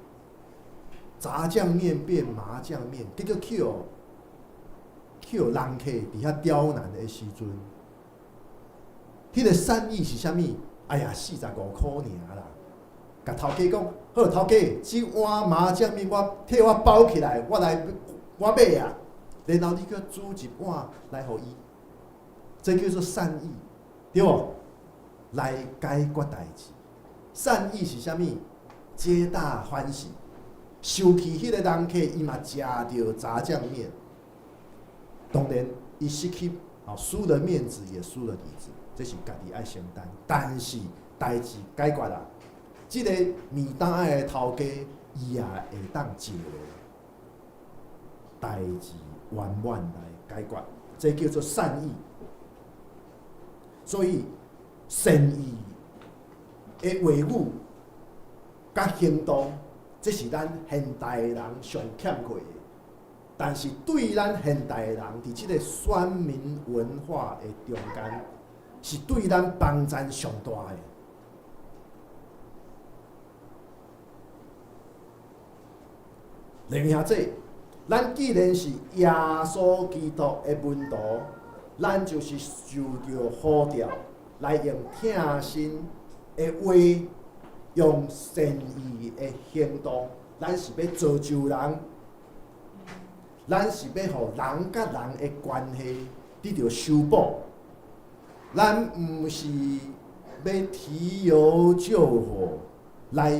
炸醬麵變麻醬麵，結果去予人客佇遐刁難的時陣，彼個善意是啥物？哎呀，45箍爾啦！共頭家講，好，頭家，這碗麻醬麵我替我包起來，我來我買啊！然後你閣煮一碗來予伊，這叫做善意，對無？來解決代誌。善意是啥物？皆大歡喜。生氣彼個人客，伊嘛食著炸醬麵，當然伊失去，輸了面子也輸了裡子，這是家己愛承擔。但是代誌解決啦，這个麵擔的頭家，伊也會當食落，代誌圓滿來解決，這叫做善意。所以善意的話語佮行動，這是咱現代人上欠缺的。但是對咱現代人佇這个酸民文化的中間，是對咱幫助上大的。弟兄姊，咱既然是耶穌基督的門徒，咱就是受著呼召來用疼心的話，用善意的行動，咱是欲造就人，咱是欲予人佮人的關係得著修補，咱毋是欲提油救火來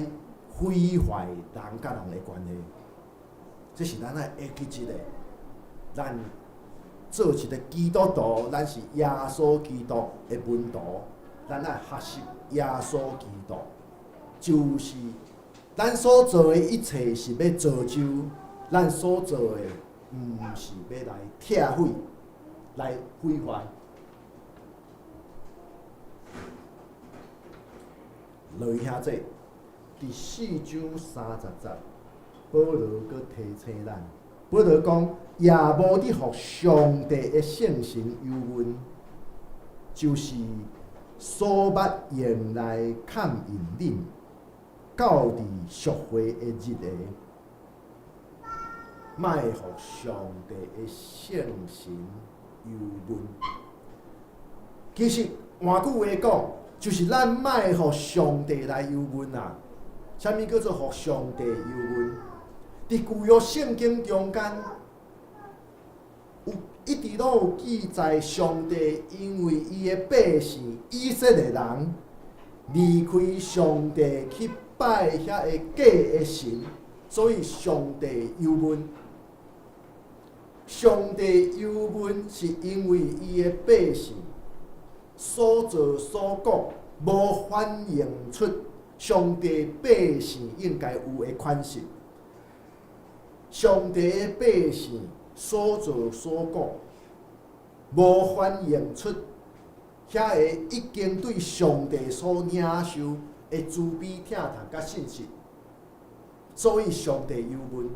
毀壞人佮人的關係。這是咱愛會記一个，咱做一個基督徒，咱是耶穌基督的門徒，咱愛學習耶穌基督，就是咱所做的一切是欲造就，咱所做的毋是欲來拆毀、來毀壞。落去兄弟，佇四章三十節。保羅閣提醒咱，保羅講，也無佇予上帝的聖神憂悶，就是所捌用來崁印恁，到佇贖回的日的，莫予上帝的聖神憂悶。其實換句話講，就是咱莫予上帝來憂悶啊！啥物叫做予上帝憂悶？佇舊約聖經中間，有一直攏有記載，上帝因為伊的百姓以色列人離開上帝去拜遐个假的神，所以上帝憂悶。上帝憂悶是因為伊的百姓所做所講無反映出上帝百姓應該有的款式。上帝的百姓所做所講，無反映出遐个已經對上帝所領受的慈悲疼痛佮信實，所以上帝憂悶。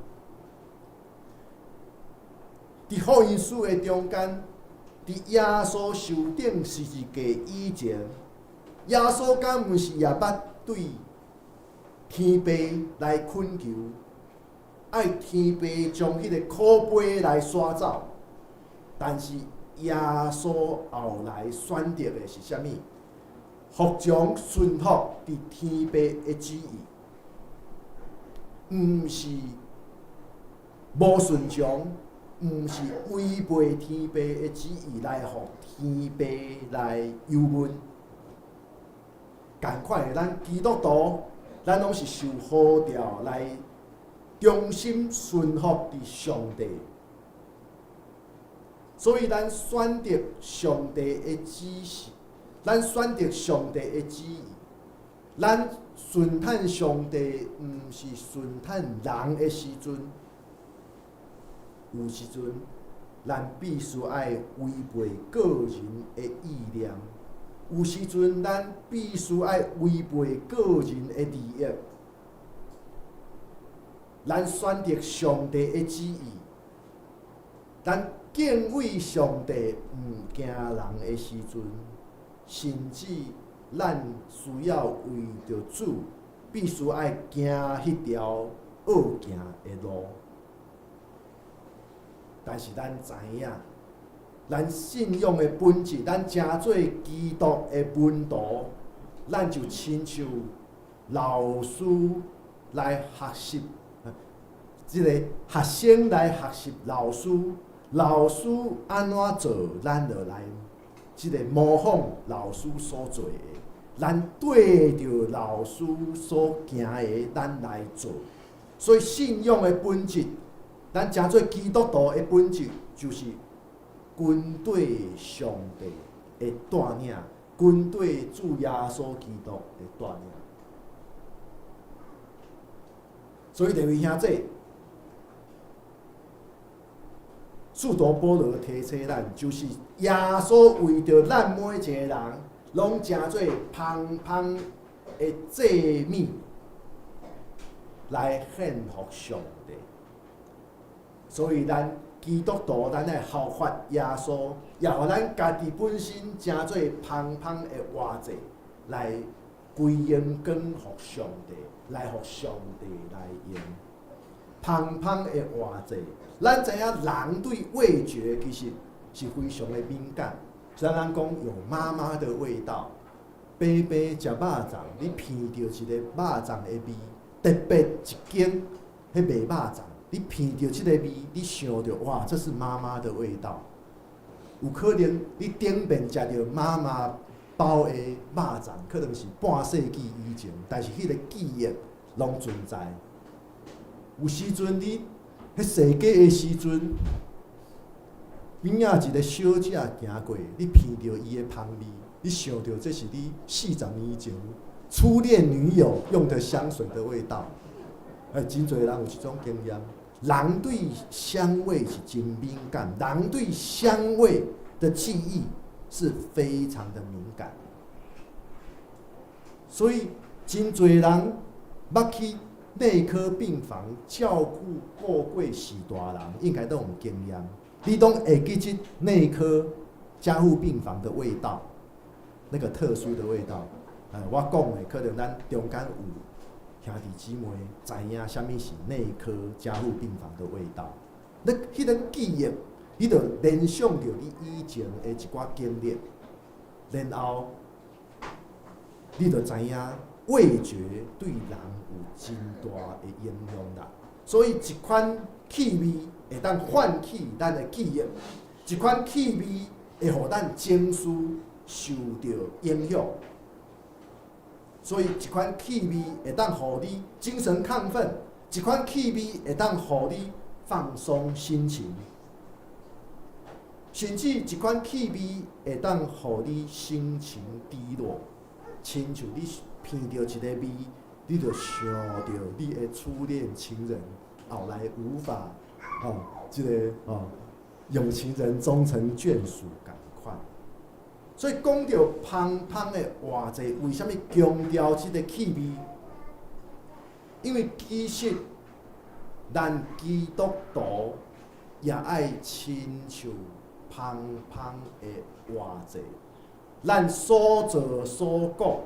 佇福音書的中間，佇耶穌受釘十字架以前，耶穌敢毋是也捌對天父來懇求，愛天父將彼个苦杯來刷走？但是耶穌後來選擇的是啥物？服從順服佇天父的旨意，毋是無順從，毋是違背天父的旨意來予天父來憂悶。仝款的，咱基督徒，咱攏是受呼召來忠心順服佇上帝，所以咱選擇上帝的指示，咱選擇上帝的旨意，咱順趁上帝，毋是順趁人的時陣，有時陣咱必須愛違背個人的意念，有時陣咱必須愛違背個人的利益。咱選擇上帝的旨意，咱敬畏上帝，毋驚人的時陣，甚至咱需要為著主，必須愛行彼條惡行的路。但是咱知影，咱信仰的本質，咱成做基督的門徒，咱就親像老師來學習，這個學生來學習老師，老師按怎做，咱就來這個模仿老師所做的。咱對著老師所行的，咱來做。所以信仰的本質，咱成做基督徒的本質，就是跟綴上帝的帶領，跟綴主耶穌基督的帶領。所以，各位兄弟，使徒保羅提醒咱，就是耶穌為著咱每一个人，攏成做芳芳的祭物來獻予上帝。所以，咱基督徒，咱愛效法耶穌，也予咱家己本身成做芳芳的活祭，來歸榮光予上帝，來予上帝來用。芳芳的活祭，咱知影人對味覺其實是非常的敏感。雖然咱講有媽媽的味道，白白食肉粽，你聞著一個肉粽的味，特別一間彼賣肉粽，你聞著這個味，你想著哇，這是媽媽的味道。有可能你頂面食著媽媽包的肉粽，可能是半世紀以前，但是彼个記憶攏存在。有時陣你彼踅街的時陣，邊仔一個小姐行過，你聞著伊的芳味，你想著這是你40年前初戀女友用的香水的味道。哎，真濟人有這種經驗。人對香味是真敏感，人對香味的記憶是非常的敏感。所以真濟人捌去內科病房照顧過過世大人，應該都有經驗。你攏會記這內科加護病房的味道，那個特殊的味道。哎，我講的可能咱中間有兄弟姊妹知影啥物是內科加護病房的味道。那彼個記憶，你就聯想著你以前的一寡經歷，然後你就知影味覺對人有真大的影響啦。所以一款氣味會當喚起咱的記憶，一款氣味會予咱情緒受著影響。所以一款氣味會當予你精神亢奮，一款氣味會當予你放鬆心情，甚至一款氣味會當予你心情低落。親像你聞著一个味，你就想著你的初戀情人，後來無法吼，這个吼有情人終成眷屬仝款。所以講著芳芳的活祭，為啥物強調這个氣味？因為其實咱基督徒也愛親像芳芳的活祭，咱所做所講，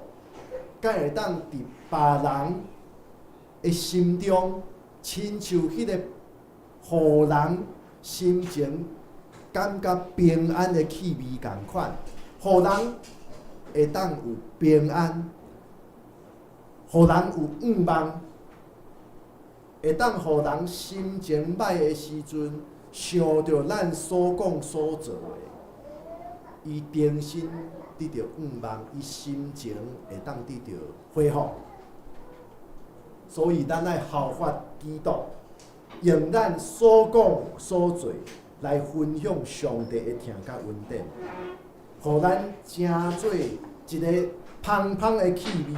才會當佇別人的心中，親像彼個予人心情感覺平安的氣味仝款，予人會當有平安，予人有向望，會當予人心情歹的時陣，想著咱所講所做的，伊重新得著向望，伊心情會當得著恢復。所以咱愛效法基督，用咱所講所做來分享上帝的疼佮恩典，予咱成做一个芳芳的氣味，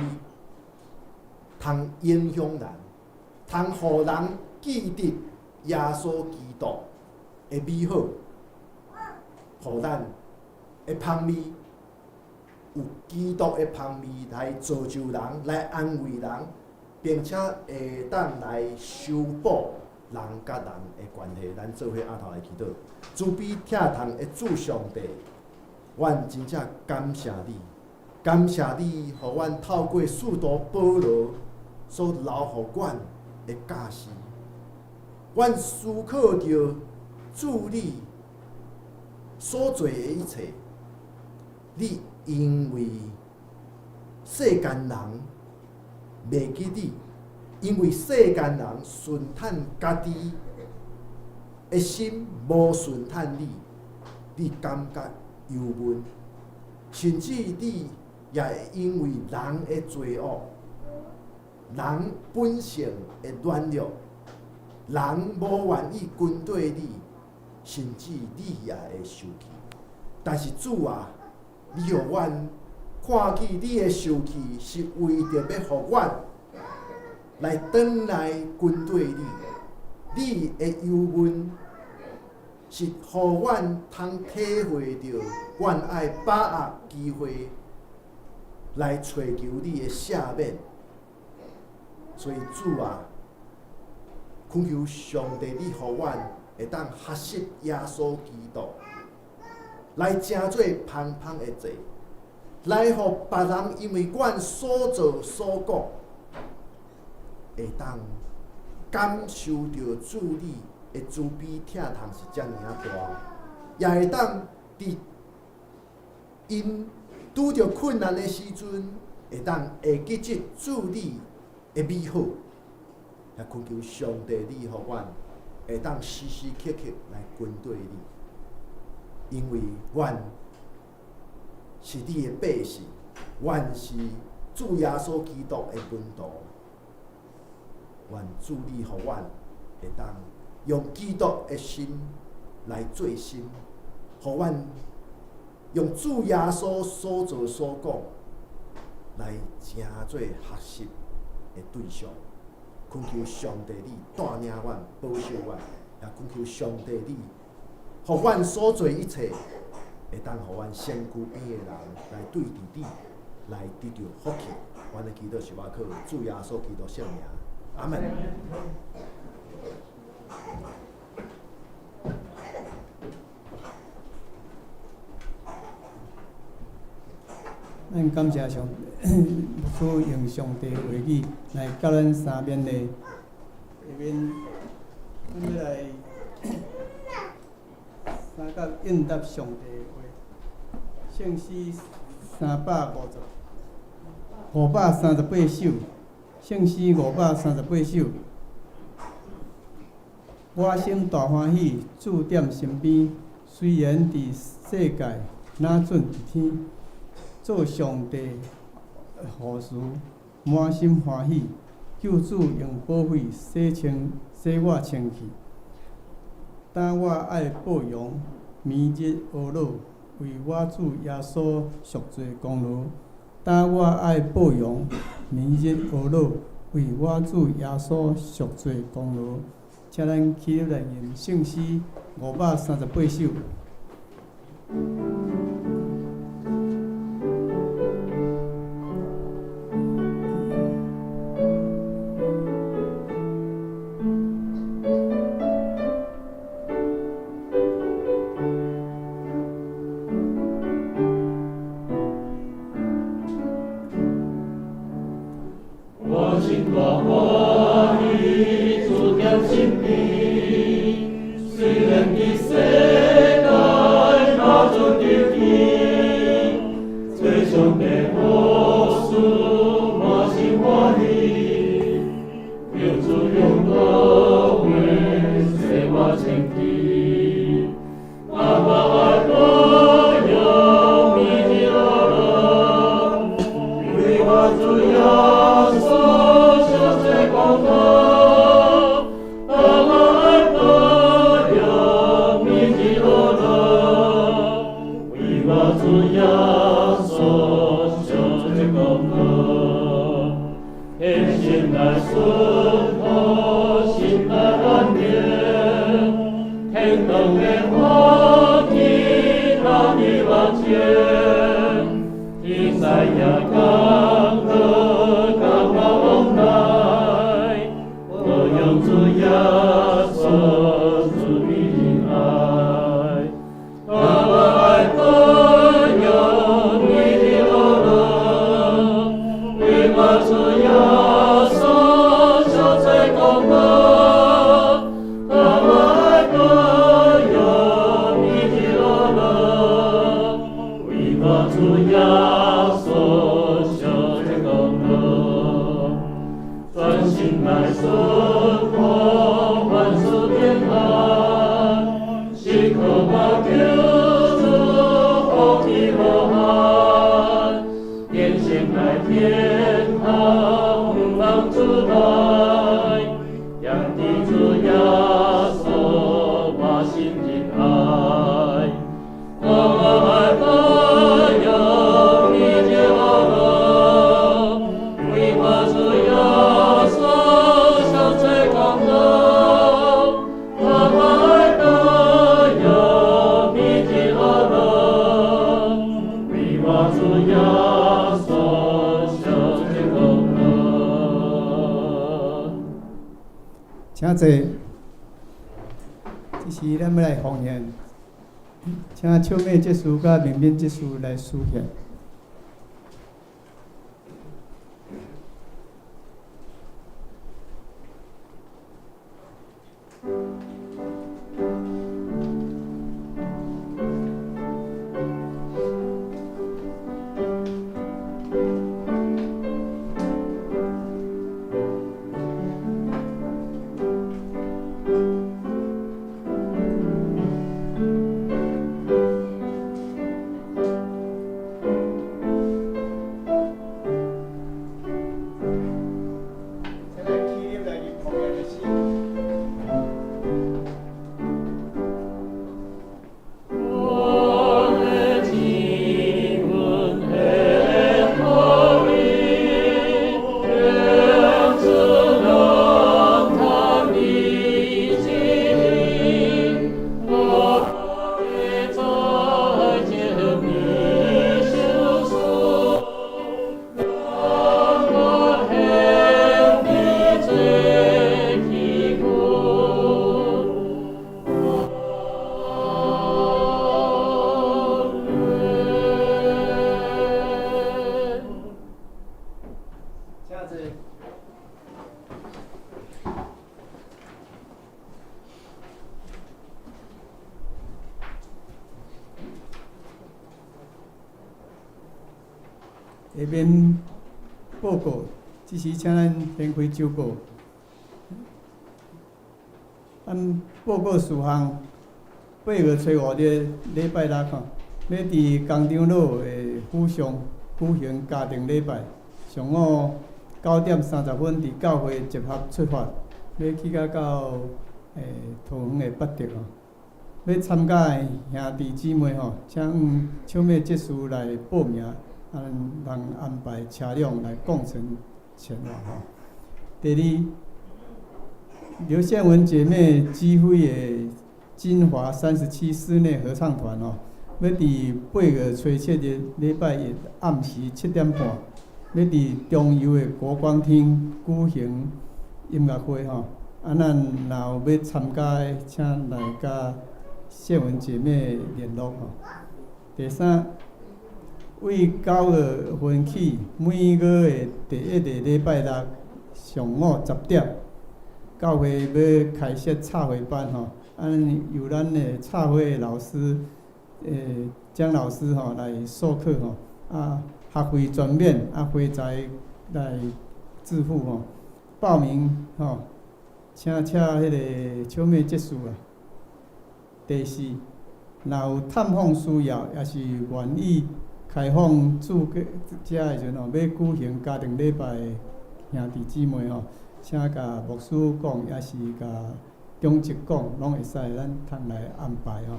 通影響人，通予人記得耶穌基督的美好，予咱的芳味有基督的芳味來造就人，來安慰人，並且會當來修補人佮人的關係。咱做伙阿頭來祈禱，慈悲疼痛的主上帝，阮真正感謝你，感謝你，予阮透過使徒保羅所留予阮的教示，阮思考著主你所做的一切，你因為世間人袂記你，因為世間人順趁家己的心無順趁你，你感覺憂悶，甚至你也會因為人的罪惡、人本性的軟弱、人無願意跟綴你，甚至你也會受氣。但是主啊，你予阮看見你的受氣是為著欲予阮來轉來跟綴你，你的憂悶是予阮通體會著，阮愛把握機會來揣求你的赦免。所以主啊，懇求上帝，你予阮會當學習耶穌基督，來成做芳芳的祭，來予別人因為阮所做所講，會當感受著主你的慈悲疼痛是遮爾仔大，也會當佇𪜶拄著困難的時陣，會當會記得主你的美好。也懇求上帝，你予阮會當時時刻刻來跟綴你，因為阮是你的百姓，阮是主耶穌基督的門徒。願主你予阮會當用基督的心來做心，予阮用主耶穌所做所講來成做學習的對象。懇求上帝你帶領阮、保守阮，也懇求上帝你，予阮所做一切，會當予阮身軀邊的人來對佇你來得著福氣。阮的祈禱是倚靠主耶穌基督聖名，阿門。咱感謝上帝，牧師用上帝話語來佮咱三勉勵。下面，阮欲來三甲應答上帝的話，聖詩350。538首，聖詩538首。我心大歡喜，主踮身邊。雖然佇世界，若準佇天，做上帝護持，滿心歡喜。救主用寶血洗清，洗我清氣。當我愛報榮，明日阿老，為我主耶穌贖罪功勞。當我愛報榮，明日阿老，為我主耶穌贖罪功勞。請咱起立來吟聖詩538首。我心大歡喜，主踮身邊，雖然佇世界若準入天，做上帝護持，滿心歡喜，求主用寶血洗我清氣，啊，我愛報榮，明日阿樂，為我主耶穌贖罪功勞，啊，我愛報榮，明日阿樂，為我主耶穌贖罪功勞，天心來順服，心來安寧，天堂的福氣哪裡望見？天使也降落，降我往來，我用主耶穌主的愛，啊，我愛報榮，明日阿樂，為我主耶穌贖罪功勞，啊，我愛報榮，明日阿樂，為我主耶穌贖罪功勞，專心來順服，萬事平安，時刻把救主福氣無限，天心來天堂，望主來，仰地主耶穌滿心仁愛，我愛報榮，明日阿樂，為我主耶穌贖罪功勞，啊，我愛報榮，明日阿樂，為我主耶穌贖罪功勞。請坐。這時咱欲來奉獻，請笑美執事佮明敏執事來司獻。請咱起立來吟奉獻的詩。我的天阮的好意，天主能探你旨意，我的再見你相思，讓我恨你最祈苦。請坐。下面報告，這時請咱掀開周報。咱報告事項，8月初5日禮拜六吼，欲佇江長老的府上舉行家庭禮拜，上午9點30分佇教會集合出發，欲去甲到桃園的八德哦。欲參加的兄弟姊妹吼，請向笑美執事來報名，啊，咱通安排車輛來共乘前往吼。第二，劉憲文姐妹指揮的金華37室內合唱團吼，欲佇8月初7日禮拜一暗時7點半，欲佇中油的國光廳舉行音樂會吼。啊，咱若有欲參加的，請來佮憲文姐妹聯絡吼。第三，為9月份起，每月的第一个禮拜六上午10點，教會欲開設插花班吼。啊，由咱的插花的老師，江老師吼來授課吼。啊，學費全免，啊，花材來自付吼。報名吼，請請彼个笑美執事啊。第四，若有探訪需要，抑是願意開放住遮的時陣吼，欲舉行家庭禮拜的兄弟姊妹吼，請共牧師講，抑是共長執講，攏會使，咱通來安排吼。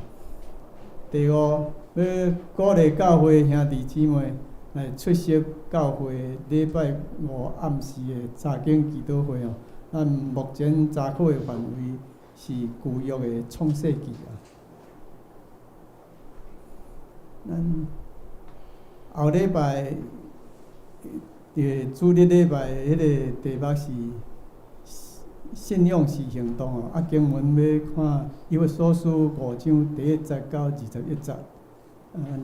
第五，欲鼓勵教會兄弟姊妹來出席教會禮拜五暗時的查經祈禱會吼。咱目前查考的範圍是舊約的創世記啊。咱後禮拜佇主日禮拜彼个題目是信仰是行動哦。啊，經文欲看以弗所書5章第1節到21節，啊，咱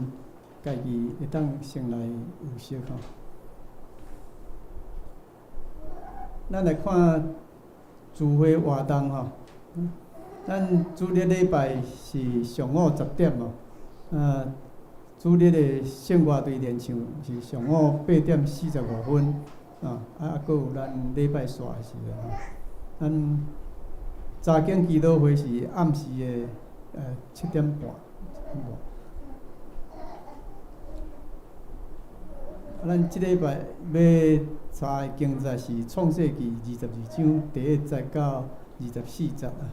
家己會當先來預習吼。咱來看聚會活動吼，咱主日禮拜是上午10點哦，啊，主日的聖樂隊練唱是上午8點45分，啊，啊，閣有咱禮拜煞的時陣吼。咱查經祈禱會是暗時的7點半。啊，咱這禮拜欲查的經節是創世記22章第1節到24節啊。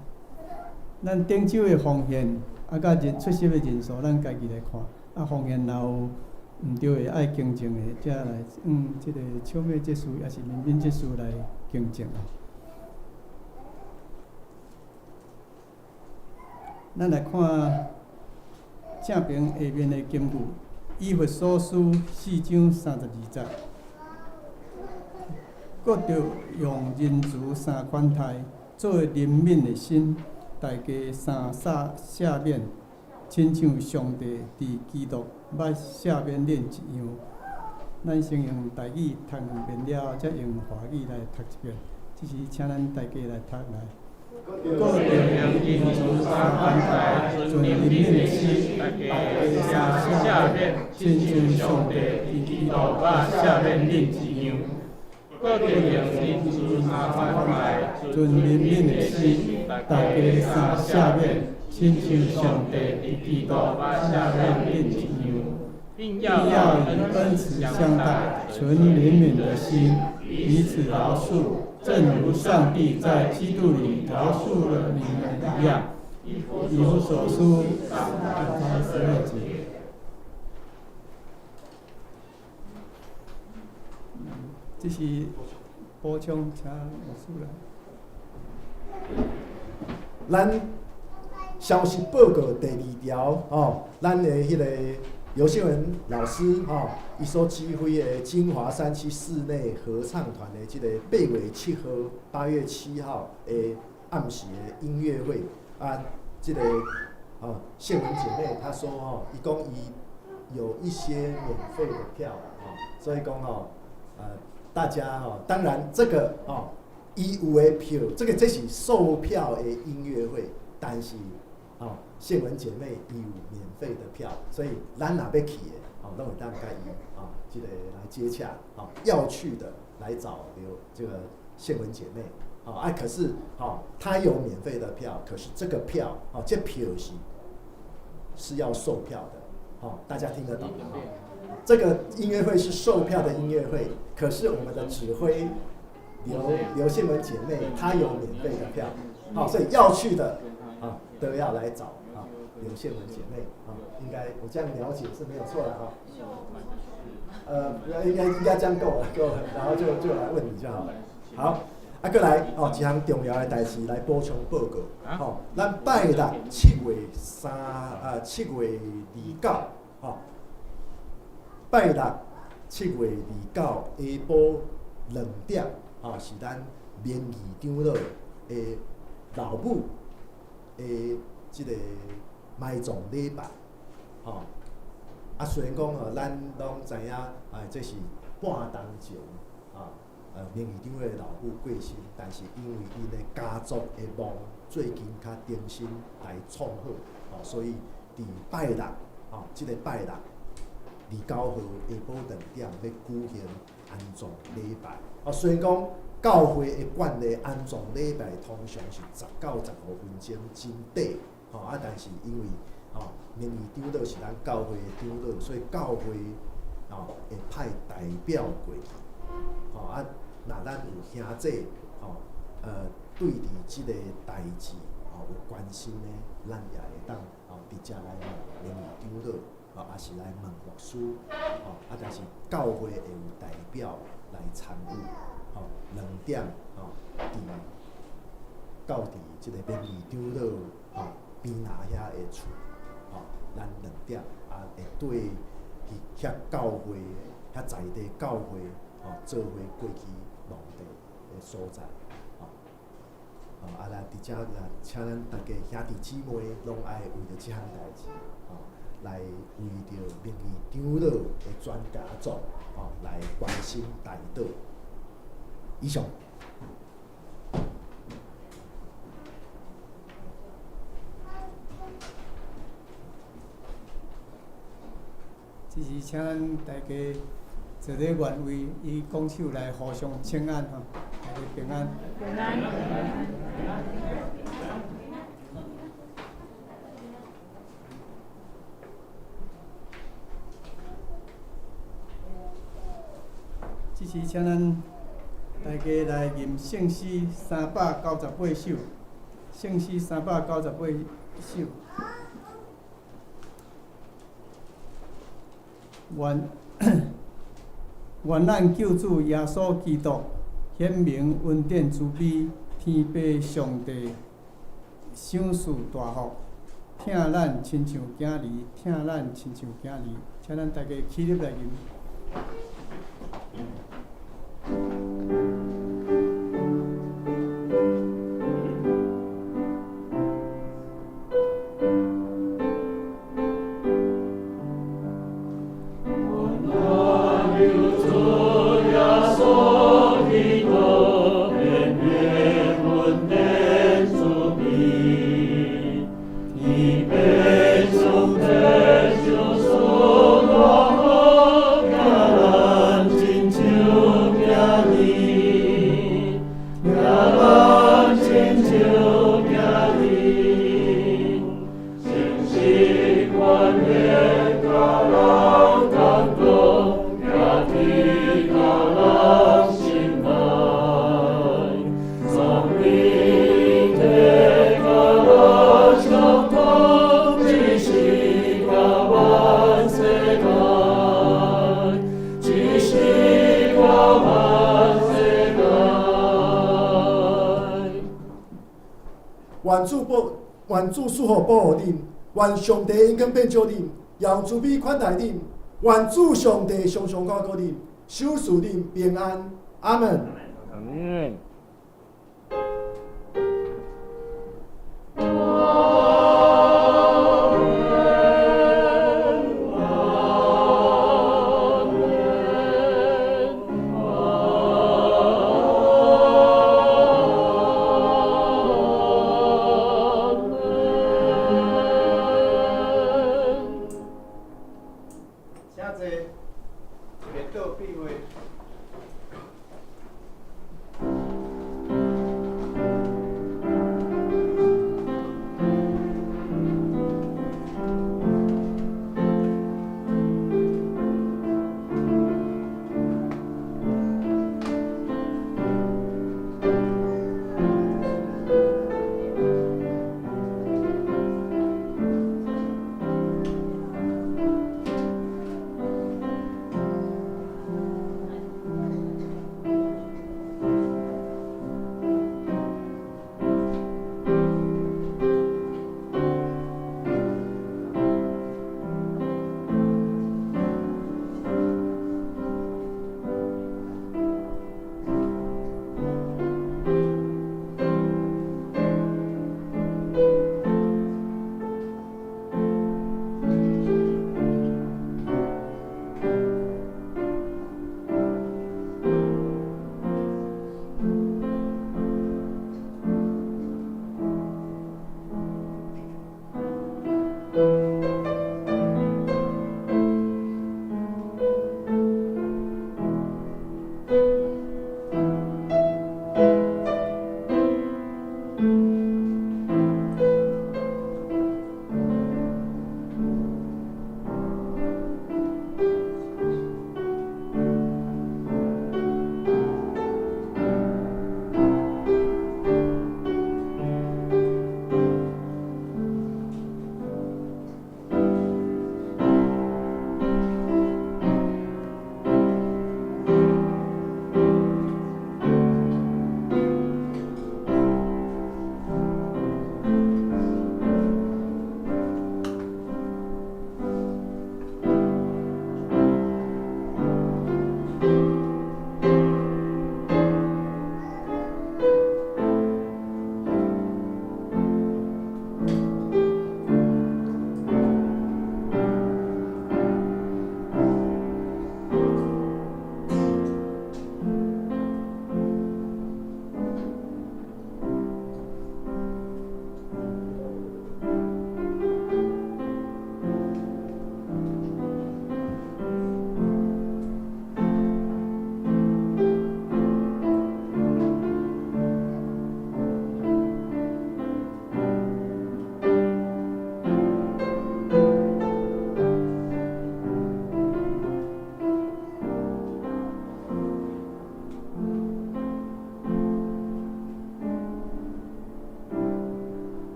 咱頂週的奉獻啊，佮人出席的人數，咱家己來看。啊，奉獻若有毋對的，愛更正的，才來這個笑美執事抑是民民執事來更正啊。咱來看正爿下面的經句，以弗所書4章32節，閣著用仁慈相寬待，做憐憫的心，大家相赦免，親像上帝佇基督捌赦免恁一樣。咱先用台語讀兩遍了後，才用華語來讀一遍。這時請咱大家來讀來。閣著用仁慈相寬待，存憐憫的心，大家相赦免，親像上帝佇基督捌赦免恁一樣。閣著用仁慈相寬待，存憐憫的心，大家相赦免，親像上帝佇基督捌赦免恁一樣。並並要以恩慈相待，存憐憫的心，彼此饒恕，正如上帝在基督裡饒恕了你們一樣。以弗所書3章12節。這是補充，請牧師來。咱消息報告第二條吼，咱的彼个劉秀文老師吼，伊所指揮的金華山區室內合唱團的這個8月7號，8月7號的暗時的音樂會啊，這個哦謝文姐妹她說吼，伊講伊有一些免費的票吼，所以講吼，大家吼，當然這個哦，伊有的票，這個這是售票的音樂會，但是吼，憲文姐妹伊有免費的票，所以咱若欲去的，吼，攏會當佮伊，吼，這個來接洽，吼，要去的來找劉這個憲文姐妹，吼啊，可是，吼，她有免費的票，可是這個票，吼，這票是要售票的，吼，大家聽得懂嗎？這個音樂會是售票的音樂會，可是我們的指揮劉憲文姐妹，她有免費的票，好，所以要去的啊都要來找啊劉憲文姐妹啊，應該我這樣了解是沒有錯的哈。應該這樣夠了，夠了，然後就來問你就好了。好，啊，閣來哦，一項重要的代誌來補充報告。吼，咱拜六7月3啊，7月29，吼，拜六7月29下晡2點，吼，是咱明義長老的老母的這個埋葬禮拜，吼。啊，雖然講哦，咱攏知影，啊，這是半冬前，啊，明義長老的老母過身，但是因為𪜶的家族的墓最近較重新來創好，吼，所以佇拜六，吼，這個拜六29號下晡2點欲舉行安葬禮拜。哦，雖然講教會的慣例，安葬禮拜通常是10到15分鐘，真短，吼啊，但是因為吼，明義長老是咱教會的長老，所以教會吼會派代表過去，吼啊，若咱有兄弟吼，對佇這個代誌吼有關心的，咱也會當吼直接來問明義長老，吼，抑是來問牧師，吼啊，但是教會會有代表來參與，吼，2點吼，佇到佇這個明義長老吼邊仔遐的厝。吼，咱2點啊，會對去遐教會、遐在地教會吼，做伙過去墓地的所在，吼，吼啊，咱佇遮也請咱大家兄弟姊妹攏愛為著這項代誌，吼，來為著明義長老的全家族，吼，來關心代禱。以上。這時請咱大家做咧願為伊拱手來互相請安吼，大家平安。平安。這時請咱大家來吟聖詩398首，聖詩398首。願願咱救主耶穌基督顯明恩典慈悲，天父上帝賞賜大福，疼咱親像囝兒，疼咱親像囝兒，請咱大家起立來吟。願主保，願主賜福保護恁，願上帝恩光遍照恁，用慈悲款待恁，願主上帝常常看顧恁，賞賜恁平安。阿門。阿門。